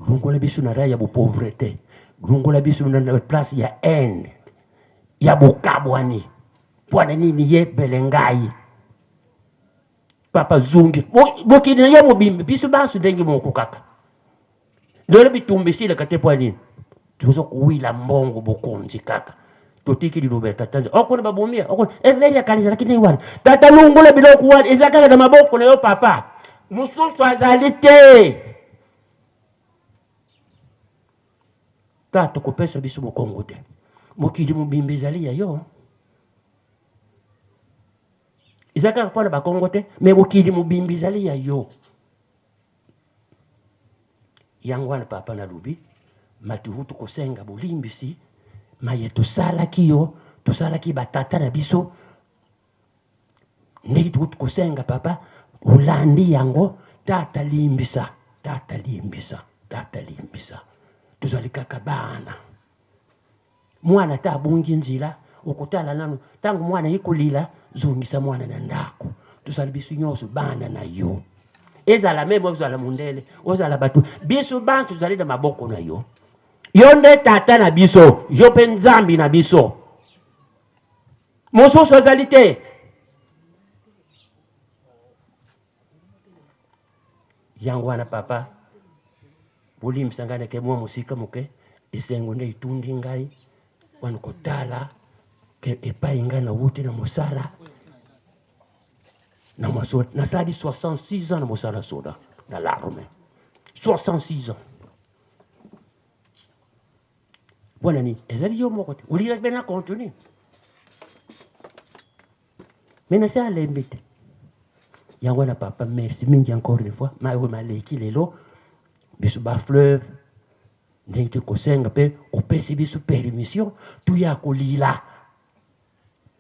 longola biso na rang ya bopauvreté, longola biso na place ya haine, ya bokabwani. Mpo na nini ye bele ngai papa zungi bokili na ye mobimba, biso banso ndenge moko kaka. Lelo bitumba esilaka te mpo ya nini? Tozo kowila mbongo bokonzi kaka, totiki liloba ya tata Nzambe. Okona babomi ya okona eveli ya kala ezalaki ndenge wana. Tata longola biloko wana, eza kaka na maboko na yo papa, mosusu azali te. Tata kopesa biso mokongo te, mokili mobimba ezali ya yo, eza kaka mpo na bakongo te, me mokili mobimba ezali ya yo. Yango wana papa nalobi matuhutu kosenga bolimbisi maye tosalaki yo, tosalaki batata na biso ndenge tokuti kosenga papa olandi yango. Tata limbisa, tata limbisa, tata limbisa, tozali kaka bana. Mwana ata abungi nzela, okotala nanu ntango mwana ye kolila, zongisa mwana na ndako. Tozali biso nyonso bana na yo, ezala meme ozala mondele, ozala bato, biso banso tozali na maboko na yo. Yo nde tata na biso, yo mpe nzambi na biso, mosusu azali te. Yango wana papa, bolimbisa ngai nake mwa mosika moke, esengo nde etundi ngai wana kotala ke epai ngai nawuti na mosala na mwaso. Nasali 66 ans na mosala soda na l'armée, 66 ans. Mpo na nini ezali yo moko te olingaki mpe na continue? Mais nasi alembi te. Yango wana papa, merci mingi encore une fois. Maye oyo maleki lelo biso ba fleuve ndenge tokosenga mpe opesi biso permission toya kolila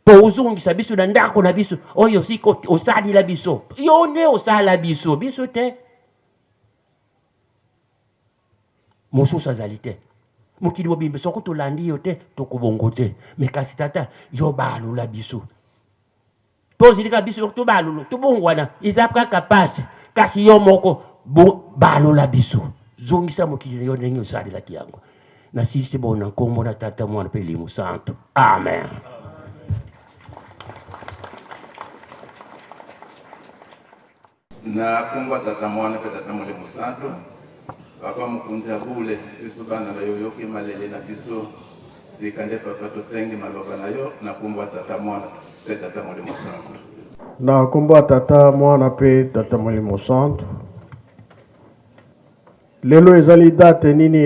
mpo ozongisa biso na ndako na biso oyo osiko osalila biso. Yo nde osala biso, biso te. Mosusu azali te. Mokili mobimba soko tolandi yo te tokobongo te. Me kasi tata yo balola biso. Tozili kaka biso tobalolo tobongwana eza kaka pasi kasi yo moko bo balola biso. Zongisa mokili na yo ndenge osalelaki yango. Nasilisi bongo na nkombo na Tata, Mwana mpe Elimo Santu. Amen. Na kombo ya Tata, Mwana mpe Tata Molimo Santu, Papa Mokonzi ya bule, biso bana na yo oyoki maleli na biso sika nde Papa tosengi maloba na yo na kombo ya Tata, Mwana mpe Tata Molimo Santu. Na kombo ya Tata, Mwana mpe Tata Molimo Santu. Lelo ezali date nini?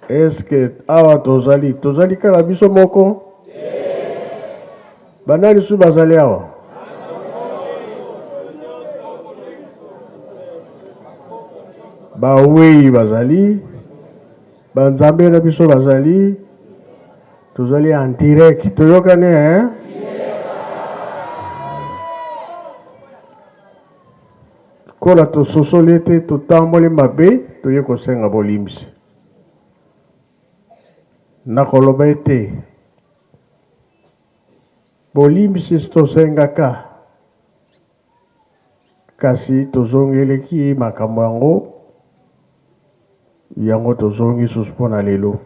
Est-ce que awa tozali tozali kaka biso moko? Bana lisusu bazali awa? Bawei bazali, banzambe na biso bazali, tozali en direct, toyokani hein? Lokola tososoli ete totamboli mabe, toye kosenga bolimbisi. Nakoloba ete bolimbisi tosengaka, kasi tozongeleki makambo yango, yango tozongi susu mpo na lelo.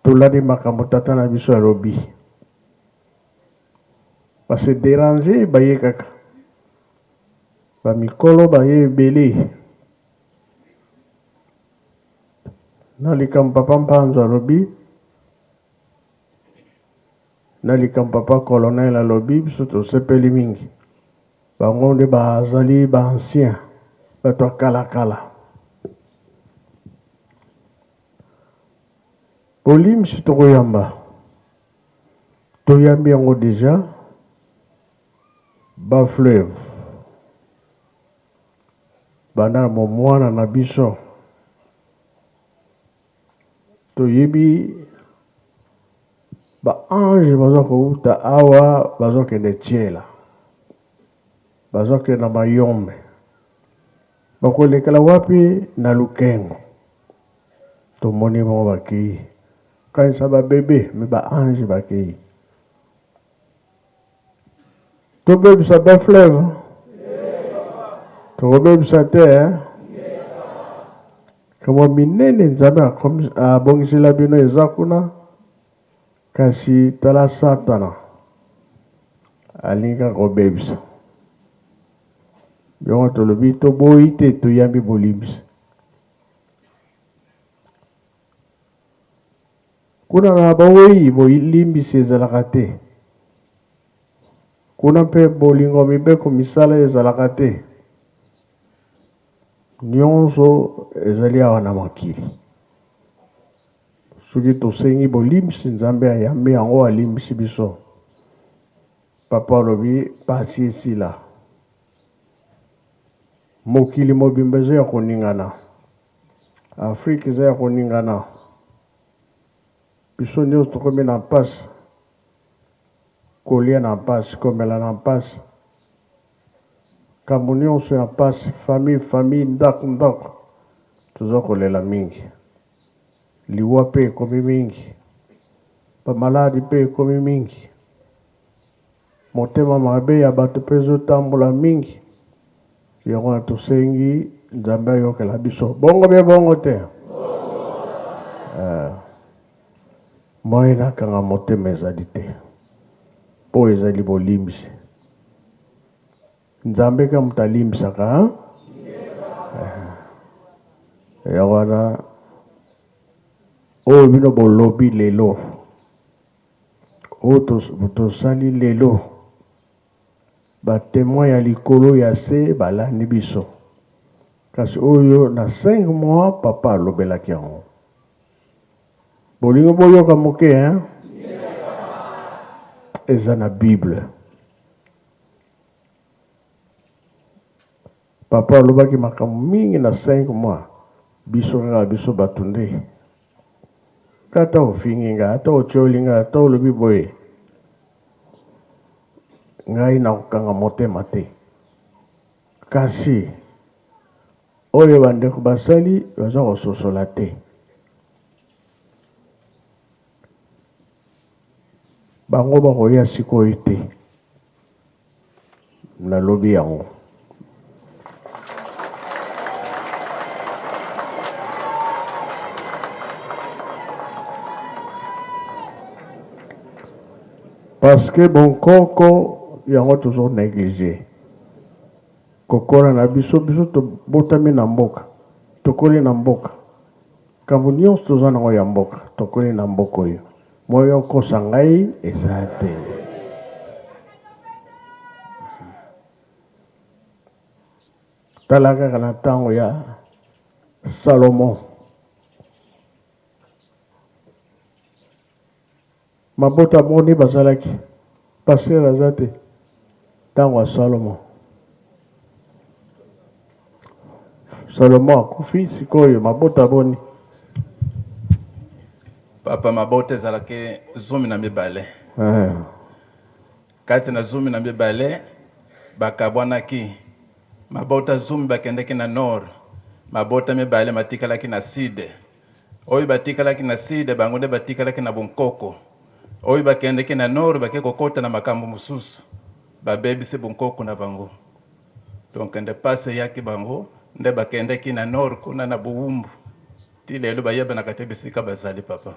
Tolandi makambo tata na biso alobi. Ba se deranger baye kaka. Ba mikolo baye ebele. Na likambo papa Mpanzu alobi, na likambo papa colonel alobi, biso tosepeli mingi. Bango nde bazali ba anciens, bato ya kala kala. Bolimbisi tokoyamba. Toyambi yango dejà ba fleuve banda na bomwana na biso toyebi ba ange baza kowuta awa bazokende tiela bazokende na mayombe bakolekela wapi na lukengo tomoni bango bakei Kanisa ba bebe mais ba ange bakeyi. Tobebisa ba fleuve? Tokobebisa te eh? Kamwa minene Nzambe abongisela bino eza kuna, kasi tala Satana alingi kaka kobebisa. Yango tolobi toboyi te, toyambi bolimbisi. Kuna na bawei bolimbisi ezalaka te. Kuna mpe bolingo mibeko misala ezalaka te. Nionso ezali awa na mokili. Soki tosengi bolimbisi Nzambe ayambi yango alimbisi biso. Papa alobi pasi esila. Mokili mobimba eza ya koningana. Afrique eza ya koningana. Biso nionso tokomi na mpasi. Kolia na mpasi, komela na mpasi. Kambo nionso ya mpasi, famille famille, ndako ndako. Toza kolela mingi. Liwa pe ekomi mingi. Ba maladi pe ekomi mingi. Motema mabe ya bato pe ezo tambola mingi. Yango wana tosengi Nzambe ayokela biso. Bongo be bongo te? Eh. Moyen nakanga motema ezali te. Po ezali bolimbisi. Nzambe kaka moto alimbisaka. Hein? Eh. Yango wana oyo bino bolobi lelo Oyo tosali lelo ba temoins ya likolo ya se balandi biso kasi oyo na 5 mois papa alobelaki yango. Bolingi boyoka moke hein? Eza na Bible. Papa alobaki makambo mingi na 5 mois, biso kaka biso bato nde. Ata ofingi nga, ata otioli nga, ata olobi boye, ngai nakokanga motema te. Kasi oyo bandeko basali baza kososola te. Bango bakoya sikoyo te. Nalobi yango. Parce que bonkoko yango tozo negliger. Kokola na biso, biso tobotami na mboka, tokoli na mboka. Makambo nyonso toza nango ya mboka, tokoli na mboka oyo. Moyo okosa ngai eza te. Tala kaka na ntango ya Salomon. Mabota boni bazalaki? Pasteur aza te ntango ya Salomon. Salomon akufi, sikoyo mabota boni? Papa, mabota ezalaki 12. Eh. Kati na 12 bakabwanaki. Mabota 10 bakendeki na nord, mabota mibale matikalaki na sud. Oyo batikalaki na sud, bango nde batikalaki na bonkoko. Oyo bakendeki na nord bake kokota na makambo mosusu, babebisi bonkoko na bango. Donc nde pasi eyaki bango nde bakendeki na nord kuna na bowumbu. Ti lelo bayebanaka te bisika bazali papa.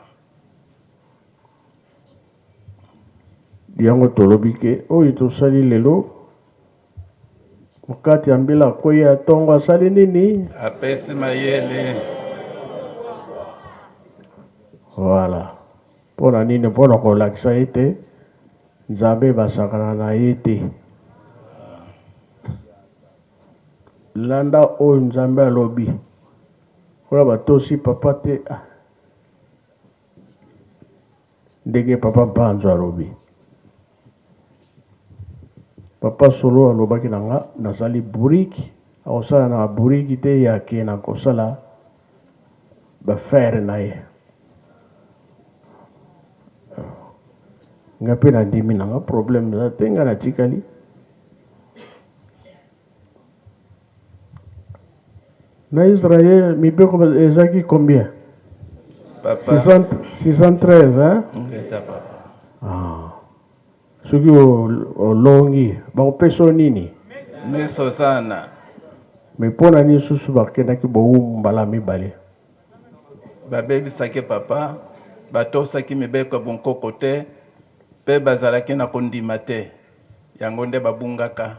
Yango tolobi ke oyo tosali lelo Mokati ya mbila akweyi ya tongo asali nini? Apesi mayele. Voilà. Mpo na nini? Mpo na kolakisa ete Nzambe basakana na ye te. Landa oyo Nzambe alobi. Oyo batosi papa te. Ah. Ndenge papa Mpanzu alobi. Papa Solo alobaki na nga nazali bourrique, akosala na bourrique te ye ake na kosala ba faire na ye. Nga pe nandimi na nga problème eza te nga natikali. Na Israël mibeko ezalaki combien? Papa. 613 hein? Ngeta papa. Ah. Soki olongi bakopesa yo nini? Miso sana. Mais mpo na nini susu bakendaki bowumbu mbala mibale? Babebisaki papa, batosaki mibeko ya bonkoko te mpe bazalaki na kondima te. Yango nde babungaka.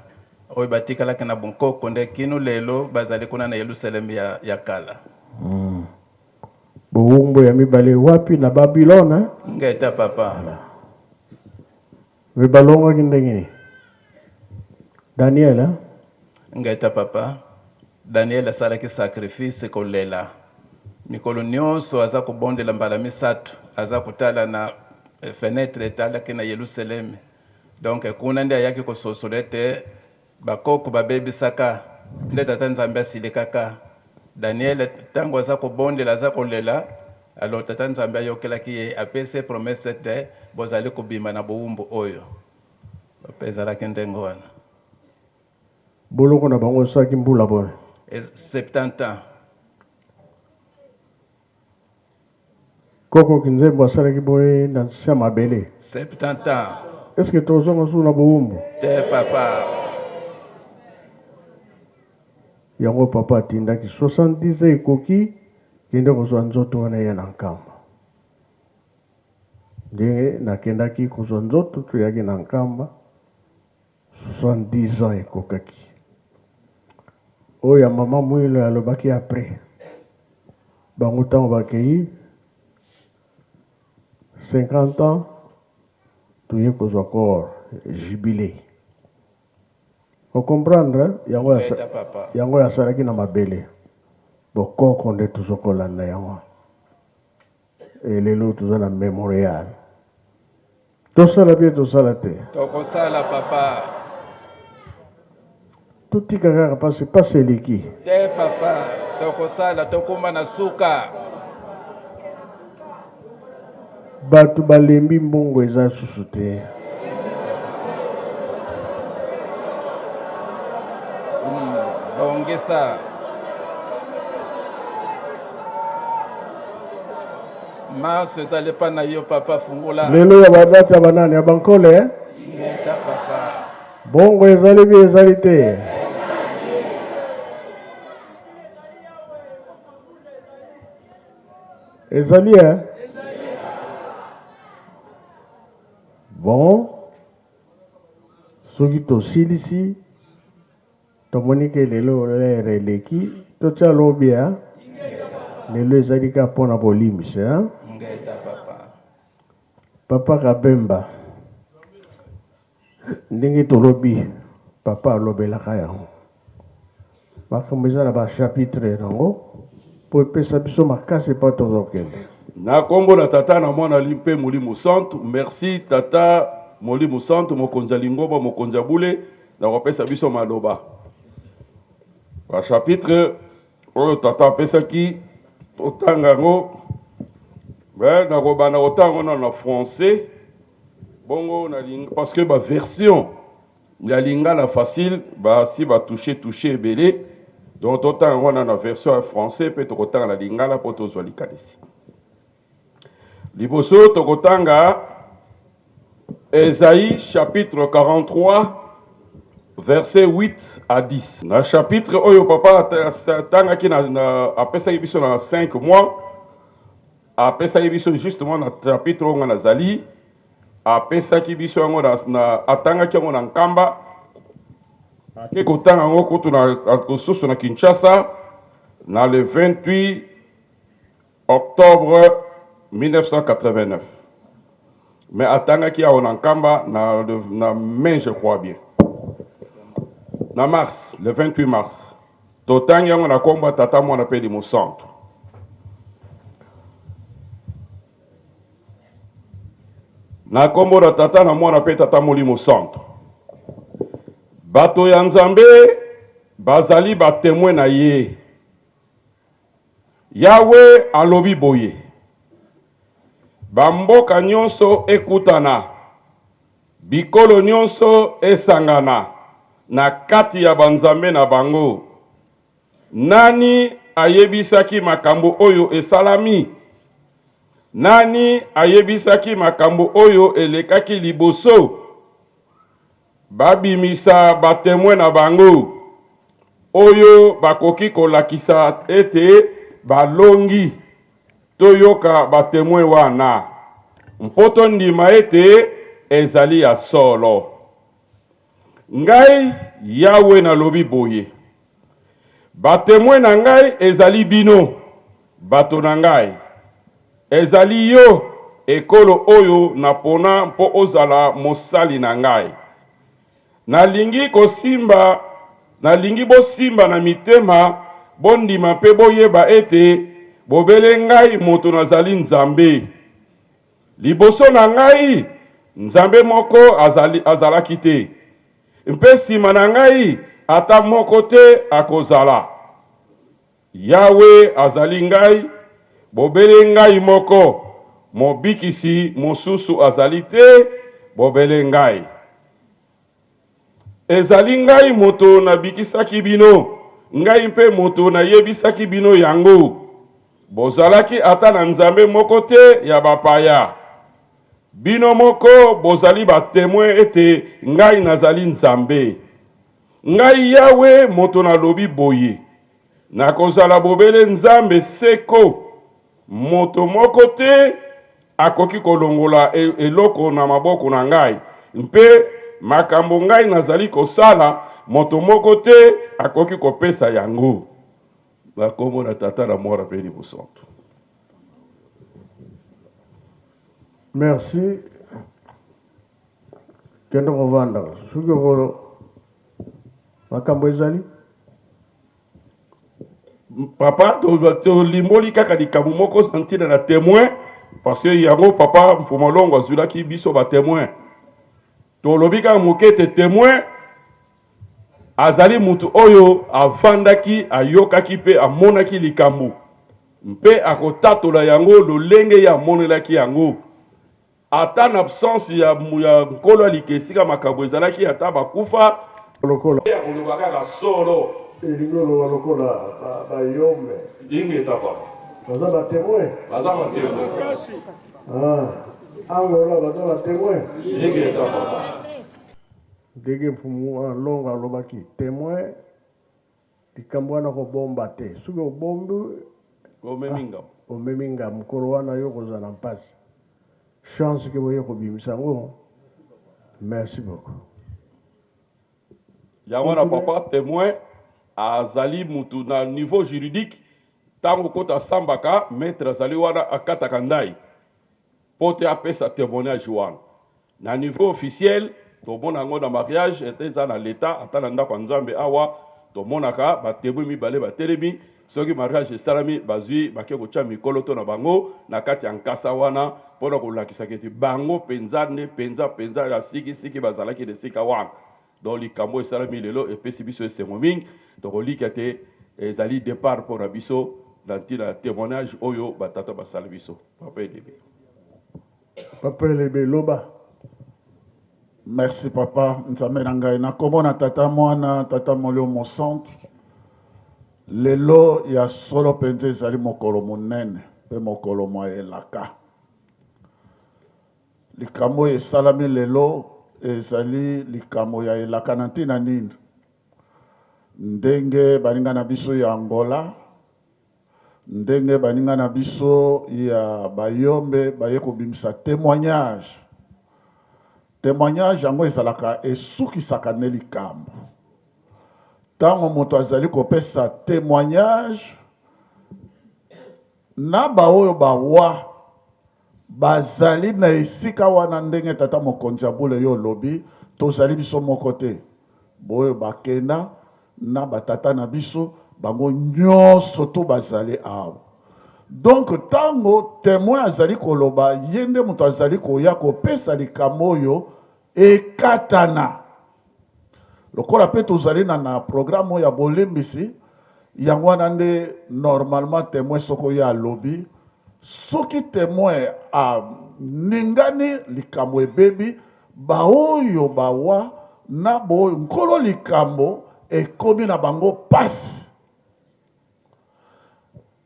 Oyo batikalaki na bonkoko nde kino lelo bazali kuna na Yelusaleme ya, ya kala. Bowumbu ya mibale wapi? Na Babylone hein? Ngeta papa. Voilà. Mais balongaki ndenge nini? Daniel hein? Ngeta papa. Daniel asalaki sacrifice kolela mikolo nyonso, aza kobondela mbala misato, aza kotala na fenetre etalaki na Yelusaleme. Donc kuna nde ayaki kososola ete bakoko babebisaka, nde Tata Nzambe asilikaka. Daniel tango aza kobondela, aza kolela, alors Tata Nzambe ayokelaki ye, apesi ye promesse ete bozali kobima na bowumbu oyo. Pe ezalaki ndenge wana. Boloko na bango esalaki mbula boni? 70 ans. Koko Kinzembo asalaki boye na nse ya mabele. 70 ans. Est ce que tozonga susu na bowumbu? Te papa. Yango papa atindaki 70 ans ekoki, kende kozwa nzoto wana eya na Nkamba. Ndenge nakendaki kozwa nzoto, toyaki na Nkamba, 70 ans ekokaki. Oyo ya mama Mwilo alobaki après. Bango ntango bakei 50 ans toye kozwa corps jubilé. O comprendre yango ya yango asalaki na mabele. Bokoko nde tozokolanda yango. Et lelo toza na memorial. Tosala bien tosala te. Tokosala papa. Totika kaka pasi pasi eleki. Te papa, tokosala tokoma na suka. Bato balembi mbongo eza susu te. Bongisa. Maso ezali epa na yo papa fungola. Lelo ya ba date ya banani ya bankole eh? Ingeta papa. Bongo ezali bi ezali te. Ezali eh? Bon, soki tosilisi Tomoni ke lelo l'heure eleki, totia lobi hein. Lelo ezali kaka pona bolimbisi hein. Ingeta papa. Papa Kabemba, ndenge tolobi papa alobelaka yango. Makambo eza na ba chapitre nango po epesa biso makasi epai tozokende. Na kombo na Tata na Mwana mpe Molimo Santu, merci Tata Molimo Santu, mokonzi ya lingomba, mokonzi ya bule, na kopesa biso maloba. Ba chapitre oyo Tata apesaki totanga yango, mais nakobanda kotanga yango nano na français, bongo na parce que ba version ya lingala facile basi ba touche touche ebele, donc totanga yango nano na version ya français mpe tokotanga na lingala mpo tozwa likanisi. Liboso tokotanga Esaïe chapitre 43 verset 8 à 10. Na chapitre oyo papa atangaki na, na apesaki biso na 5 mois, apesaki biso justement na chapitre oyo nga nazali, apesaki biso yango na, na atangaki yango na Nkamba, ake kotanga yango kutu na kosusu na Kinshasa na le 28 Octobre 1989 mais atangaki awa na Nkamba na, na mai je crois bien na mars le 28 mars totangi yango na kombo ya Tata Mwana mpe Elimo Santu. Na kombo na Tata na Mwana mpe Tata Molimo Santu. Bato ya Nzambe bazali ba temoin na ye. Yawe alobi boye, Bamboka nyonso ekutana, bikolo nyonso esangana na kati ya banzambe na bango. Nani ayebisaki makambo oyo esalami? Nani ayebisaki makambo oyo elekaki liboso? Babimisa ba temoins na bango oyo bakoki kolakisa ete balongi. Toyoka ba temoins wana mpo tondima ete ezali ya solo. Ngai Yawe nalobi boye, Ba temoins na ngai ezali bino, bato na ngai. Ezali yo, ekolo oyo napona mpo ozala mosali na ngai. Nalingi kosimba, nalingi bosimba na mitema, bondima mpe boyeba ete bobele ngai moto nazali Nzambe. Liboso na ngai, Nzambe moko azali, azalaki te, mpe nsima na ngai, ata moko te akozala. Yawe azali ngai, bobele ngai moko, Mobikisi mosusu azali te, bobele ngai. Ezali ngai moto nabikisaki bino, ngai mpe moto nayebisaki bino yango. Bozalaki ata na nzambe moko te ya bapaya. Bino moko bozali batemwe ete ngai nazali Nzambe. Ngai Yawe moto nalobi boye, Nakozala bobele Nzambe seko, moto moko te akoki kolongola eloko na maboko na ngai, mpe makambo ngai nazali kosala, moto moko te akoki kopesa yango. Na kombo na Tata, na Mwana mpe Elimo Santu. Merci. Kende kovanda soki oko makambo ezali. Papa, tolimboli kaka likambo moko na ntina na temoin. Parce que yango papa Mfuma Longo azwilaki biso ba temoins. Tolobi kaka moke ete temoin azali mutu oyo avandaki, ayokaki mpe amonaki likambo mpe akotatola yango lolenge ye amonelaki yango. Ata na absence ya ya nkolo ya lika esika makambo ezalaki, ata bakufa. Lokola. Ye akoloba kaka solo. Elingi oloba lokola ba bayombe. Ingeta papa. Baza ba temoin. Baza ba temoin. Ah, Angola baza ba temoin. Ingeta papa. Ndenge mfumu Longo alobaki temoin likambo wana kobomba te soki obombi omemi ngambo. Omemi ngambo mokolo wana yo kozala na mpasi. Chance ke boye kobimisa yango. Merci beaucoup. Yango wana papa temoin azali mutu na niveau juridique tango okota asambaka maitre azali wana akataka ndayi po te apesa temoignage wana na niveau officiel tomona yango na mariage ata eza na l'etat ata na ndako ya nzambe awa tomonaka ba temoin mibale batelemi soki mariage esalami bazui bake kotia mikoloto na bango na kati ya nkasa wana pona kolakisa kete bango penza nde penza penza ya siki siki bazalaki na esika wana. Donc likambo oyo esalami lelo epesi biso esengo mingi. Tokolikia te ezali depart mpo na biso na ntina ya temoignage oyo ba tata basali biso. Papa Elebe. Papa Elebe loba. Merci papa nzambe na ngai na kombo na tata mwana tata molimo mosantu lelo ya solo mpenza ezali mokolo monene mpe mokolo mwa elaka Likambo oyo esalami lelo ezali likambo ya elaka na ntina nini? Ndenge baninga na biso ya Angola, ndenge baninga na biso ya Bayombe baye kobimisa temoignage. Temoignage yango ezalaka esukisaka nde likambo. Ntango moto azali kopesa temoignage na baoyo bawa Bazali na esika wana ndenge tata mokonzi ya bule yo olobi tozali biso moko te boyo bakenda na ba tata na biso bango nyoso tout bazali awa donc tango temoin azali koloba ye nde moto azali koya kopesa likambo oyo ekatana Lokola pe tozali na na programme oyo ya bolimbisi, yango wana nde normalement temoin soki oye alobi, soki temoin aningani likambo ebebi, ba oyo bawa na boyo nkolo likambo ekomi na bango pasi.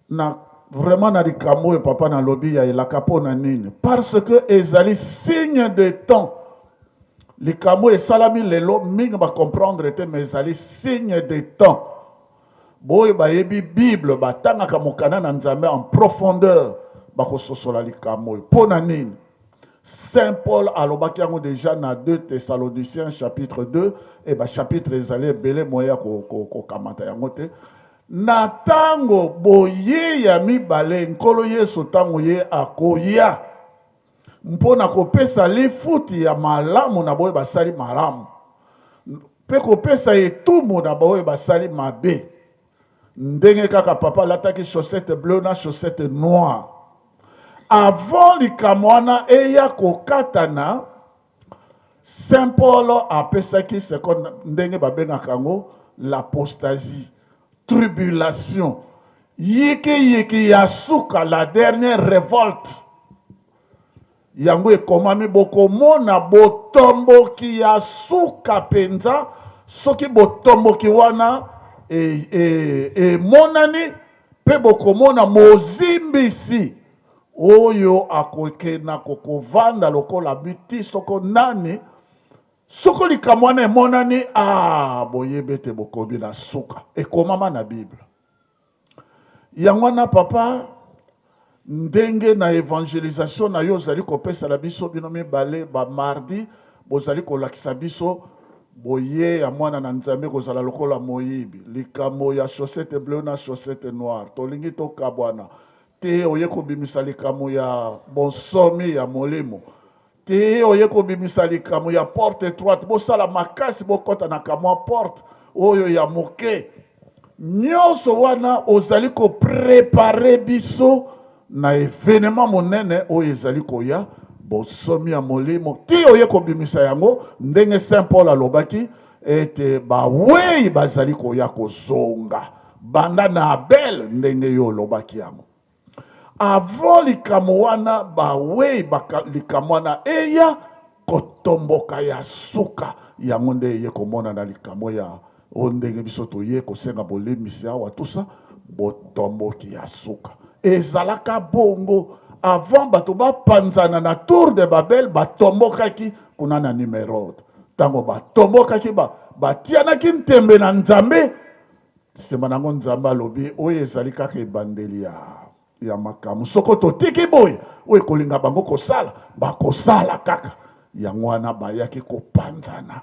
Na vraiment na likambo oyo papa nalobi ya elaka mpo na nini? Parce que ezali signe de temps. Likambo oyo esalami lelo mingi ba comprendre te, mais ezali signe de temps. Boyo bayebi Bible, batangaka mokanda na Nzambe en profondeur, bakososola likambo oyo. Mpo na nini? Saint Paul alobaki yango dejà na 2 Thessaloniciens chapitre 2 et ba chapitre ezali ebele moyen ya kokamata yango te. Na tango boyei ya mibale, Nkolo Yesu tango ye akoya mpo na kopesa lifuti ya malamu na baoyo basali malamu mpe kopesa etumbu na baoyo basali mabe. Ndenge kaka papa alataki chaussette bleue na chaussette noire avant likambo wana eya kokatana, Saint Paul apesaki ce qu'on ndenge babengaka yango l'apostasie, tribulation, yiki yiki ya suka, la dernière revolte. Yango ekomami bokomona botomboki ya suka penza, soki botomboki wana emonani e, e mpe bokomona mozimbisi oyo akokenda kokovanda lokola biti soko nani. Soko likambo wana emonani, ah, boyebi ete bokomi na suka. Ekomama na Bible. Yango wana papa, ndenge na evangelisation na yo ozali kopesala biso bino mibale ba mardi, bozali kolakisa biso boye ya mwana na Nzambe kozala lokola moyibi, likambo ya chaussette bleue na chaussette noire, tolingi tokabwana te, oye kobimisa likambo ya bonsomi ya molimo te, oye kobimisa likambo ya porte etroite, bosala makasi bokɔta na kamwa porte oyo ya moke. Nyonso wana ozali ko preparer biso. na evenement monene oyo ezali koya, bonsomi ya molimo, ti oye kobimisa yango, ndenge Saint Paul alobaki ete bawei bazali koya kozonga banda na Abel, ndenge yo olobaki yango. Avant likambo wana, bawei baka, likambo wana eya kotomboka ya suka, yango nde eye komonana likambo ya oyo ndenge biso toye kosenga bolimbisi awa tout ça. Botomboki ya suka ezalaka bongo avant bato bapanzana na tour de Babel. Batombokaki kuna na Nimerode. Ntango batombokaki, batianaki ntembe na Nzambe. Nsima nango Nzambe alobi oyo ezali kaka ebandeli ya makambo. Soko totiki boye, oyo ekolinga bango kosala, bakosala kaka yango wana. Bayaki kopanzana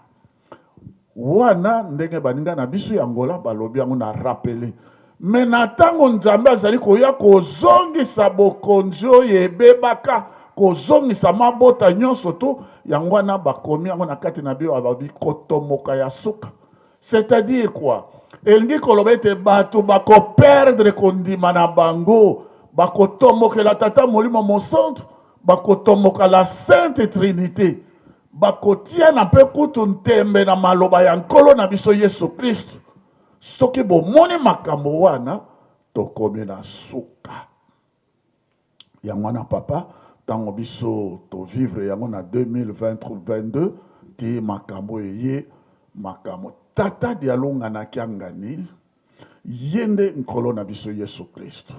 wana ndenge baninga na biso ya Angola balobi yango na rappeler. Mais na ntango Nzambe azali koya kozongisa bokonzi oyo ebebaka, kozongisa mabota nyonso to yango wana bakomi yango na kati na bio, babi kotomoka ya suka. C'est-à-dire quoi? Elingi koloba ete bato bakoperdre kondima na bango, bakotombokela Tata Molimo Mosantu, bakotomboka la Sainte Trinité, bakotiana mpe kutu ntembe na maloba ya Nkolo na biso Yesu Kristu. Soki bomoni makambo wana, tokomi na suka. Yango wana papa, ntango biso tovivre yango na 2022 ti makambo eye, makambo Tata Dialungana Kiangani, ye nde Nkolo na biso Yesu Kristu,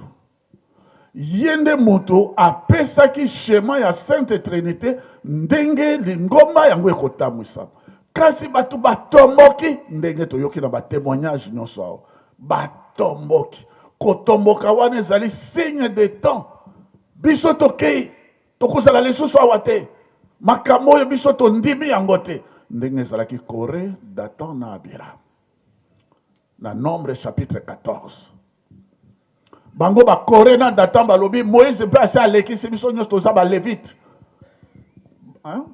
ye nde moto apesaki schéma ya Sainte Trinité, ndenge lingomba yango ekotambwisama. Kasi bato batomboki, ndenge toyoki na batémoignage nyonso awa. Batomboki, kotomboka wana ezali signe de temps. Biso tokei, tokozala lisusu awa te. Makambo oyo biso tondimi yango te, ndenge ezalaki Kore, Datan na Abiram na Nombre chapitre 14. Bango bakore na Datan balobi Moïse mpe asi alekisi biso nyonso, toza balévite, hein?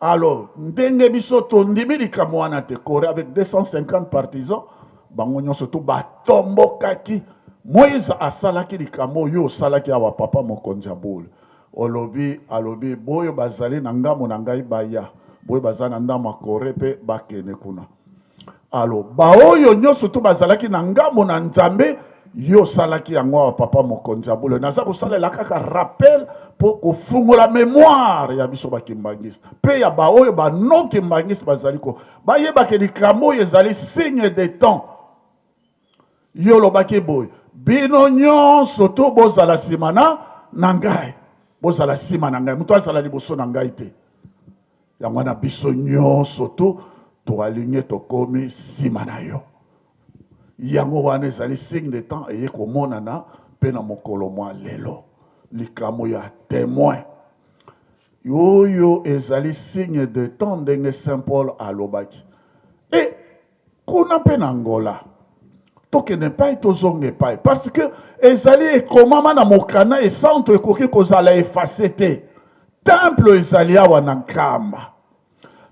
Alors ndenge biso tondimi likambo wana te. Kore avec 250 partisans, bango nyonso to batombokaki. Moïse asalaki likambo oyo osalaki awa, papa mokonzi ya bule. Olobi, alobi boyo bazali na ngambo na ngai baya, boyo baza na ndambo ya Kore mpe bakende kuna. Alors baoyo nyonso to bazalaki na ngambo na Nzambe, yo osalaki yango awa, papa mokonzi ya bule. Naza kosalela kaka rappel mpo kofungola mémoire ya biso bakimbangiste mpe ya baoyo banon kimbangiste bazali ko bayebake likambo oyo ezali signe de temps. Yo olobaki boye: bino nyonso to bozala nsima na ngai, bozala nsima na ngai, moto azala liboso na ngai te. Yango wana biso nyonso to toaligné, tokomi nsima na yo. Yango wana ezali signe de temps eye komonana mpe na mokolo mwa lelo, likambo ya témoin oyo ezali signe de temps, ndenge Saint Paul alobaki. E kuna mpe na Angola, tokende epai, tozonga epai, parce que ezali ekomama na mokanda esanto, ekoki kozala efface te. Temple ezali awa na Nkamba.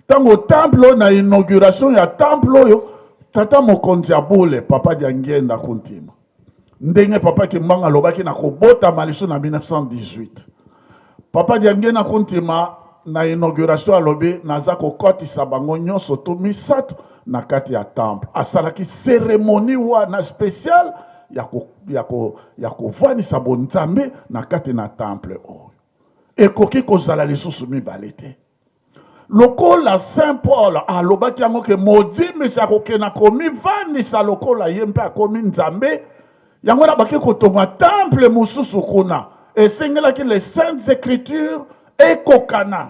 Ntango temple oyo, na inauguration ya temple oyo, tata mokonzi ya bule, papa Diangienda Kuntima, ndenge papa Kimbangu alobaki na kobotama liso na 1918, papa Diangienda Kuntima na inauguration alobi: naza kokotisa bango nyonso to misato na kati ya temple. Asalaki cérémonie wana spéciale ya kovandisa bonzambe na kati na temple oyo. Ekoki kozala lisusu mibale te. Lokola Saint Paul alobaki yango ke modimisi akokenda komivandisa lokola ye mpe akomi Nzambe, yango wana baki kotonga temple mosusu kuna. Esengelaki les saintes écritures ekokana.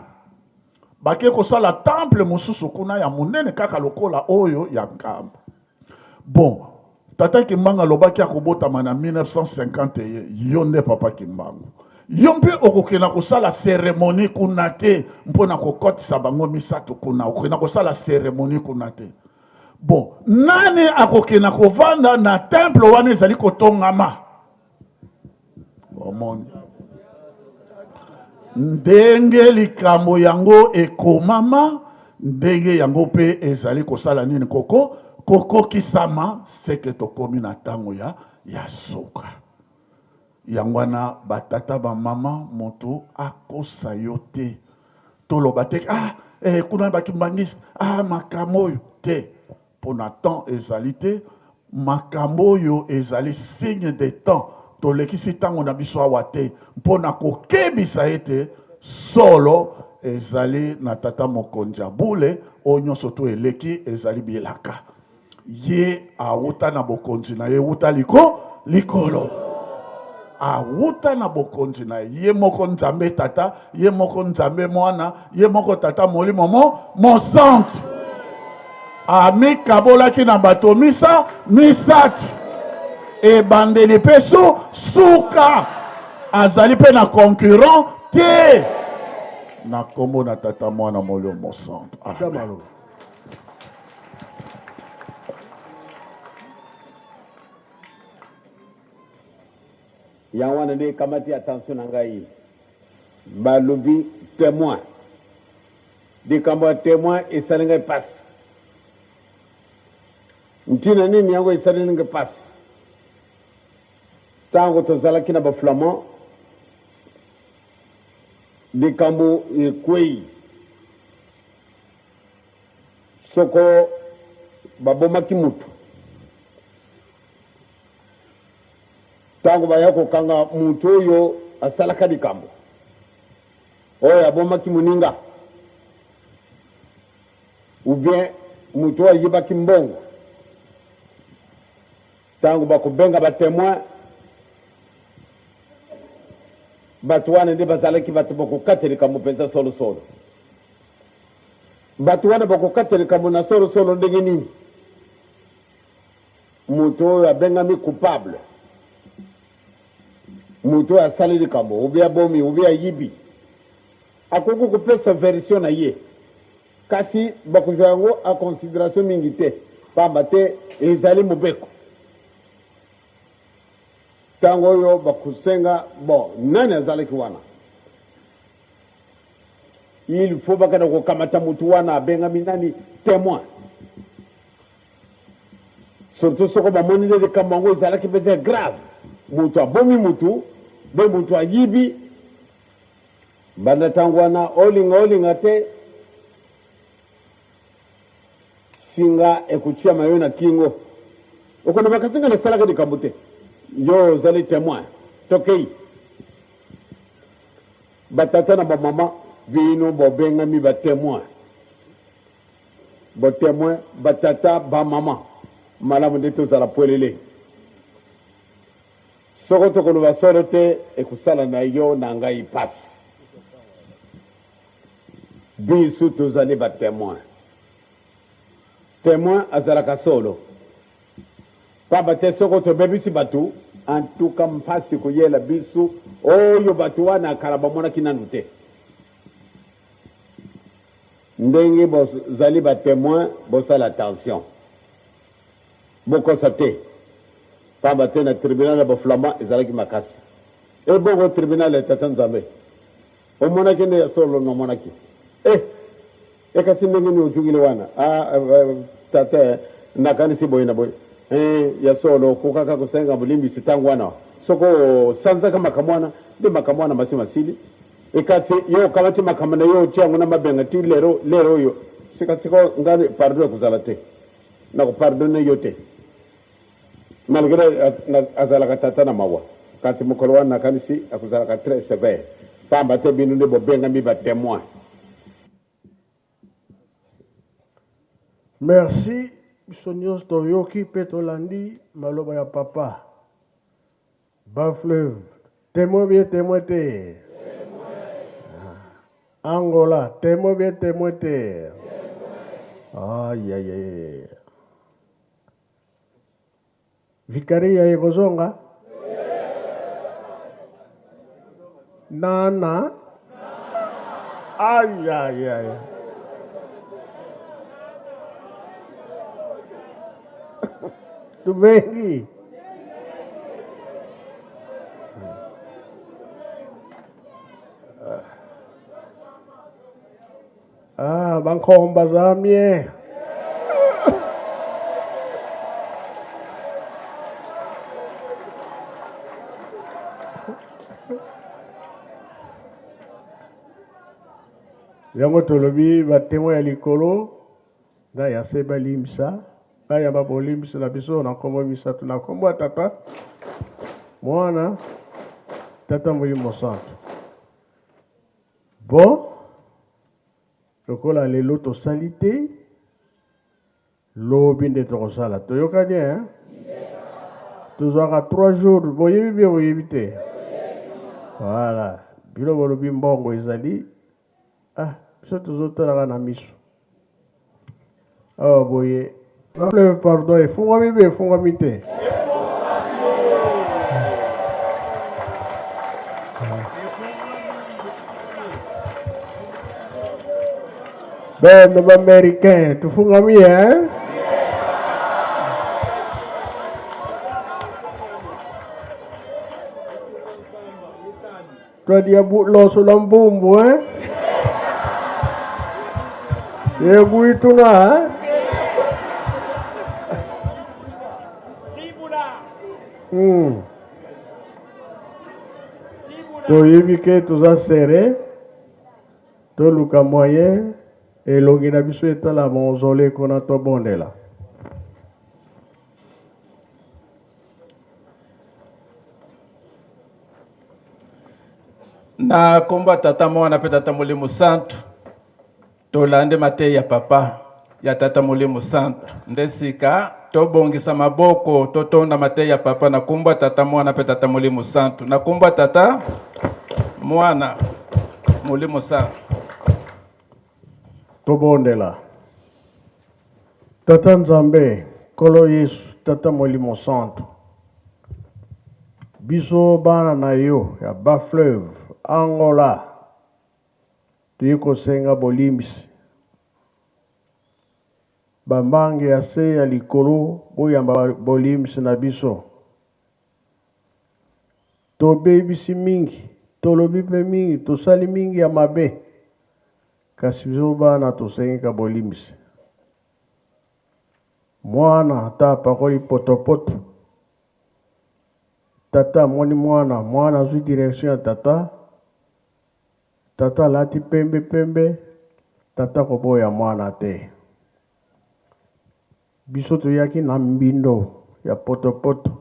Bake kosala temple mosusu kuna ya monene kaka lokola oyo ya Nkamba. Bon, tata Kimbangu alobaki akobotama na 1951. Yo nde papa Kimbangu, yo mpe okokenda kosala cérémonie kuna te mpo na kokotisa bango misato kuna? Okokenda kosala cérémonie kuna te? Bon, nani akokenda kovanda na temple wana ezali kotongama? Omoni ndenge likambo yango ekomama, ndenge yango mpe ezali kosala nini, koko kokokisama. Seke tokomi na ntango ya suka. Yango wana ba tata ba mama mutu akosa yo te toloba te ah eh, kuna ba kimbanguiste ah makambo oyo te pona temps ezali te makambo oyo ezali signe de temps tolekisi ntango na biso awa te mpo na kokebisa ete solo ezali na tata mokonzi ya bule oyo nyonso to eleki ezali bilaka Ye awuta na bokonzi na ye wuta liko likolo. Awuta na bokonzi na ye, ye moko Nzambe Tata, ye moko Nzambe Mwana, ye moko Tata Molimo mo Mosantu. Amikabolaki na bato misa misato, ebandeli mpe su suka. Azali mpe na concurrent te. Na kombo na Tata, Mwana, Molimo Mosantu. Amen. Yango wana nde ekamati attention na ngai. Balobi temoin. Likambo ya temoin esali ngai pasi. Ntina nini yango esaleli ngai pasi? Ntango tozalaki na ba Flamands, likambo ekwei. Soko babomaki moto, ntango baya kokanga moto oyo asalaka likambo, oyo abomaki moninga, ou bien moto oyo ayibaki mbongo, ntango bakobenga ba temoins, bato wana nde bazalaki bato bakokata likambo mpenza solosolo. Bato wana bakokata likambo na solosolo ndenge nini? Moto oyo abengami coupable, moto oyo asali likambo, ou bien abomi, ou bien ayibi, akoki kopesa version na ye, kasi bakozwa yango en consideration mingi te, pamba te ezali mobeko. Tango oyo bakosenga, bon, nani azalaki wana? Il faut bakenda kokamata mutu wana abengami nani temoin. Surtout soko bamoni nde likambo yango ezalaki mpenza grave, mutu abomi mutu be mutu ayibi, banda ntango wana olinga olinga te singa ekotiama yo na kingo, okoloba kasi nga nasalaka likambo te, yo ozali temoin, tokei. Ba tata na ba mama bino bobengami ba temoin, bo temoin ba tata ba mama, malamu nde tozala pwelele. Soko tokoloba solo te ekosala na yo na ngai pasi. Bisu tozali ba temoin. Temoin azalaka solo. Pamba te soko tobebisi bato, antuka mpasi koyela bisu oyo bato wana kala bamonaki nanu te. Ndenge bozali ba temoins, bosala attention. Bokosa te. Pamba te na tribunal ya ba Flamands ezalaki makasi. Ebongo tribunal ya Tata Nzambe? Omonaki nde ya solo namonaki. Eh! E kasi ndenge nini ozungili wana? Ah, eh, tata, eh, nakanisi boye na boye. Eh, ya solo okokaka kosenga bolimbisi ntango wana. Soko osanzaka makambo wana, nde makambo wana masi masili. E kasi yo okamati makambo na yo otia yango na mabenga ti lero, lero oyo. Sika siko ngai pardon ekozala te. Nakopardonne yo te. Malgre azalaka tata na mawa, kasi mokolo wana nakanisi akozalaka très sevère, pamba te bino nde bobengami ba temoins. Merci biso nionso toyoki pe tolandi maloba ya papa bas fleuve temoin bien temoin te Angola temoin bien temoin te aïe Vicaria ekozonga? Nana? Aïe, aïe, aïe. Tubengi. Ah, bankomba zamie. Yango tolobi ba temoin ya likolo na ya se balimbisa, bayamba bolimbisi na biso na nkombo misatu, na nkombo ya Tata, Mwana, Tata Molimo Santu. Bon, lokola lelo tosali te, Lobi nde tokosala. Toyokani hein? Tozwaka 3 jours, boyebi bien boyebi te? Voilà. Bino bolobi mbongo ezali. Ah, biso tozotalaka na miso. Awa boye. Pardon, efungwami bien efungwami te? Beno b'americain tufungami hein? Twadia loso lwa mbumbu hein? Yekuituna hein? Toyebi ke toza serre Toluka moyen elongi na biso etala mausolee kuna tobondela. Na kombo ya Tata, Mwana mpe Tata Molimo Santu, tolandi mateyi ya Papa ya Tata Molimo Santu. Nde sika tobongisa maboko totonda mateyi ya Papa na kombo ya Tata, Mwana mpe Tata Molimo Santu. Na kombo ya Tata, Mwana, Molimo Santu. Tobondela. Tata Nzambe, Nkolo Yesu, Tata Molimo Santu, biso bana na yo ya Bas-Fleuve, Angola, toye kosenga bolimbisi. Ba mbange ya se ya likolo boyamba bolimbisi na biso. Tobebisi mingi, tolobi pe mingi, tosali mingi ya mabe, kasi biso bana tosengi ka bolimbisi. Mwana ata apakoli potopoto, tata amoni mwana, mwana azwi direction ya tata, Tata alati pembe pembe, tata akoboya mwana te. Biso toyaki na mbindo ya potopoto,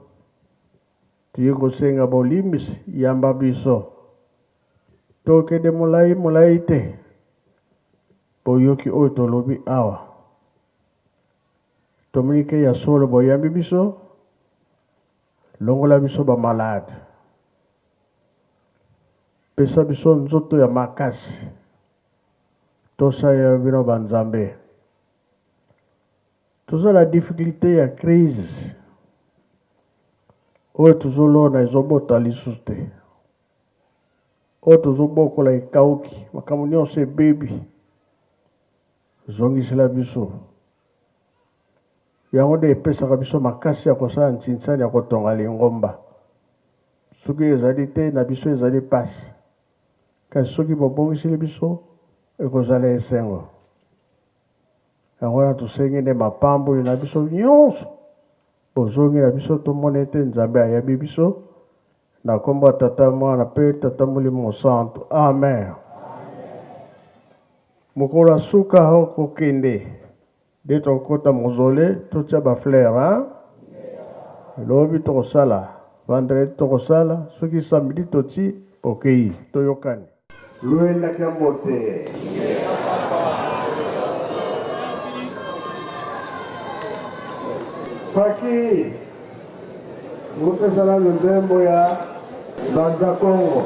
toye kosenga bolimbisi, yamba biso. Tokende molayi molayi te, boyoki oyo tolobi awa. Tomoni ke ya solo boyambi biso, longola biso ba malade. Pesa biso nzoto ya makasi tosalela bino ba nzambe. Toza na difficulte ya crise oyo tozolona ezobota lisusu te, oyo tozobokola ekauki, makambo nyonso ebebi. Zongisela biso yango nde epesaka biso makasi ya kosala ntsinsani ya kotonga lingomba. Soki ezali te, na biso ezali pasi, kasi soki bobongiseli biso, ekozala esengo. Yango wana tosengi nde mapamboli na biso nyonso, bozongi na biso, tomona ete Nzambe ayambi biso, na kombo ya Tata, Mwana pe Tata Molimo Mosantu. Amen. Mokolo ya suka okokende nde tokokota mausolee totia ba fleurs hein? Lobi tokosala, vendredi tokosala, soki samedi toti okeyi, toyokani. Luenda kia mbote. Faki, ngopesa nanu nzembo ya Mbanza Kongo.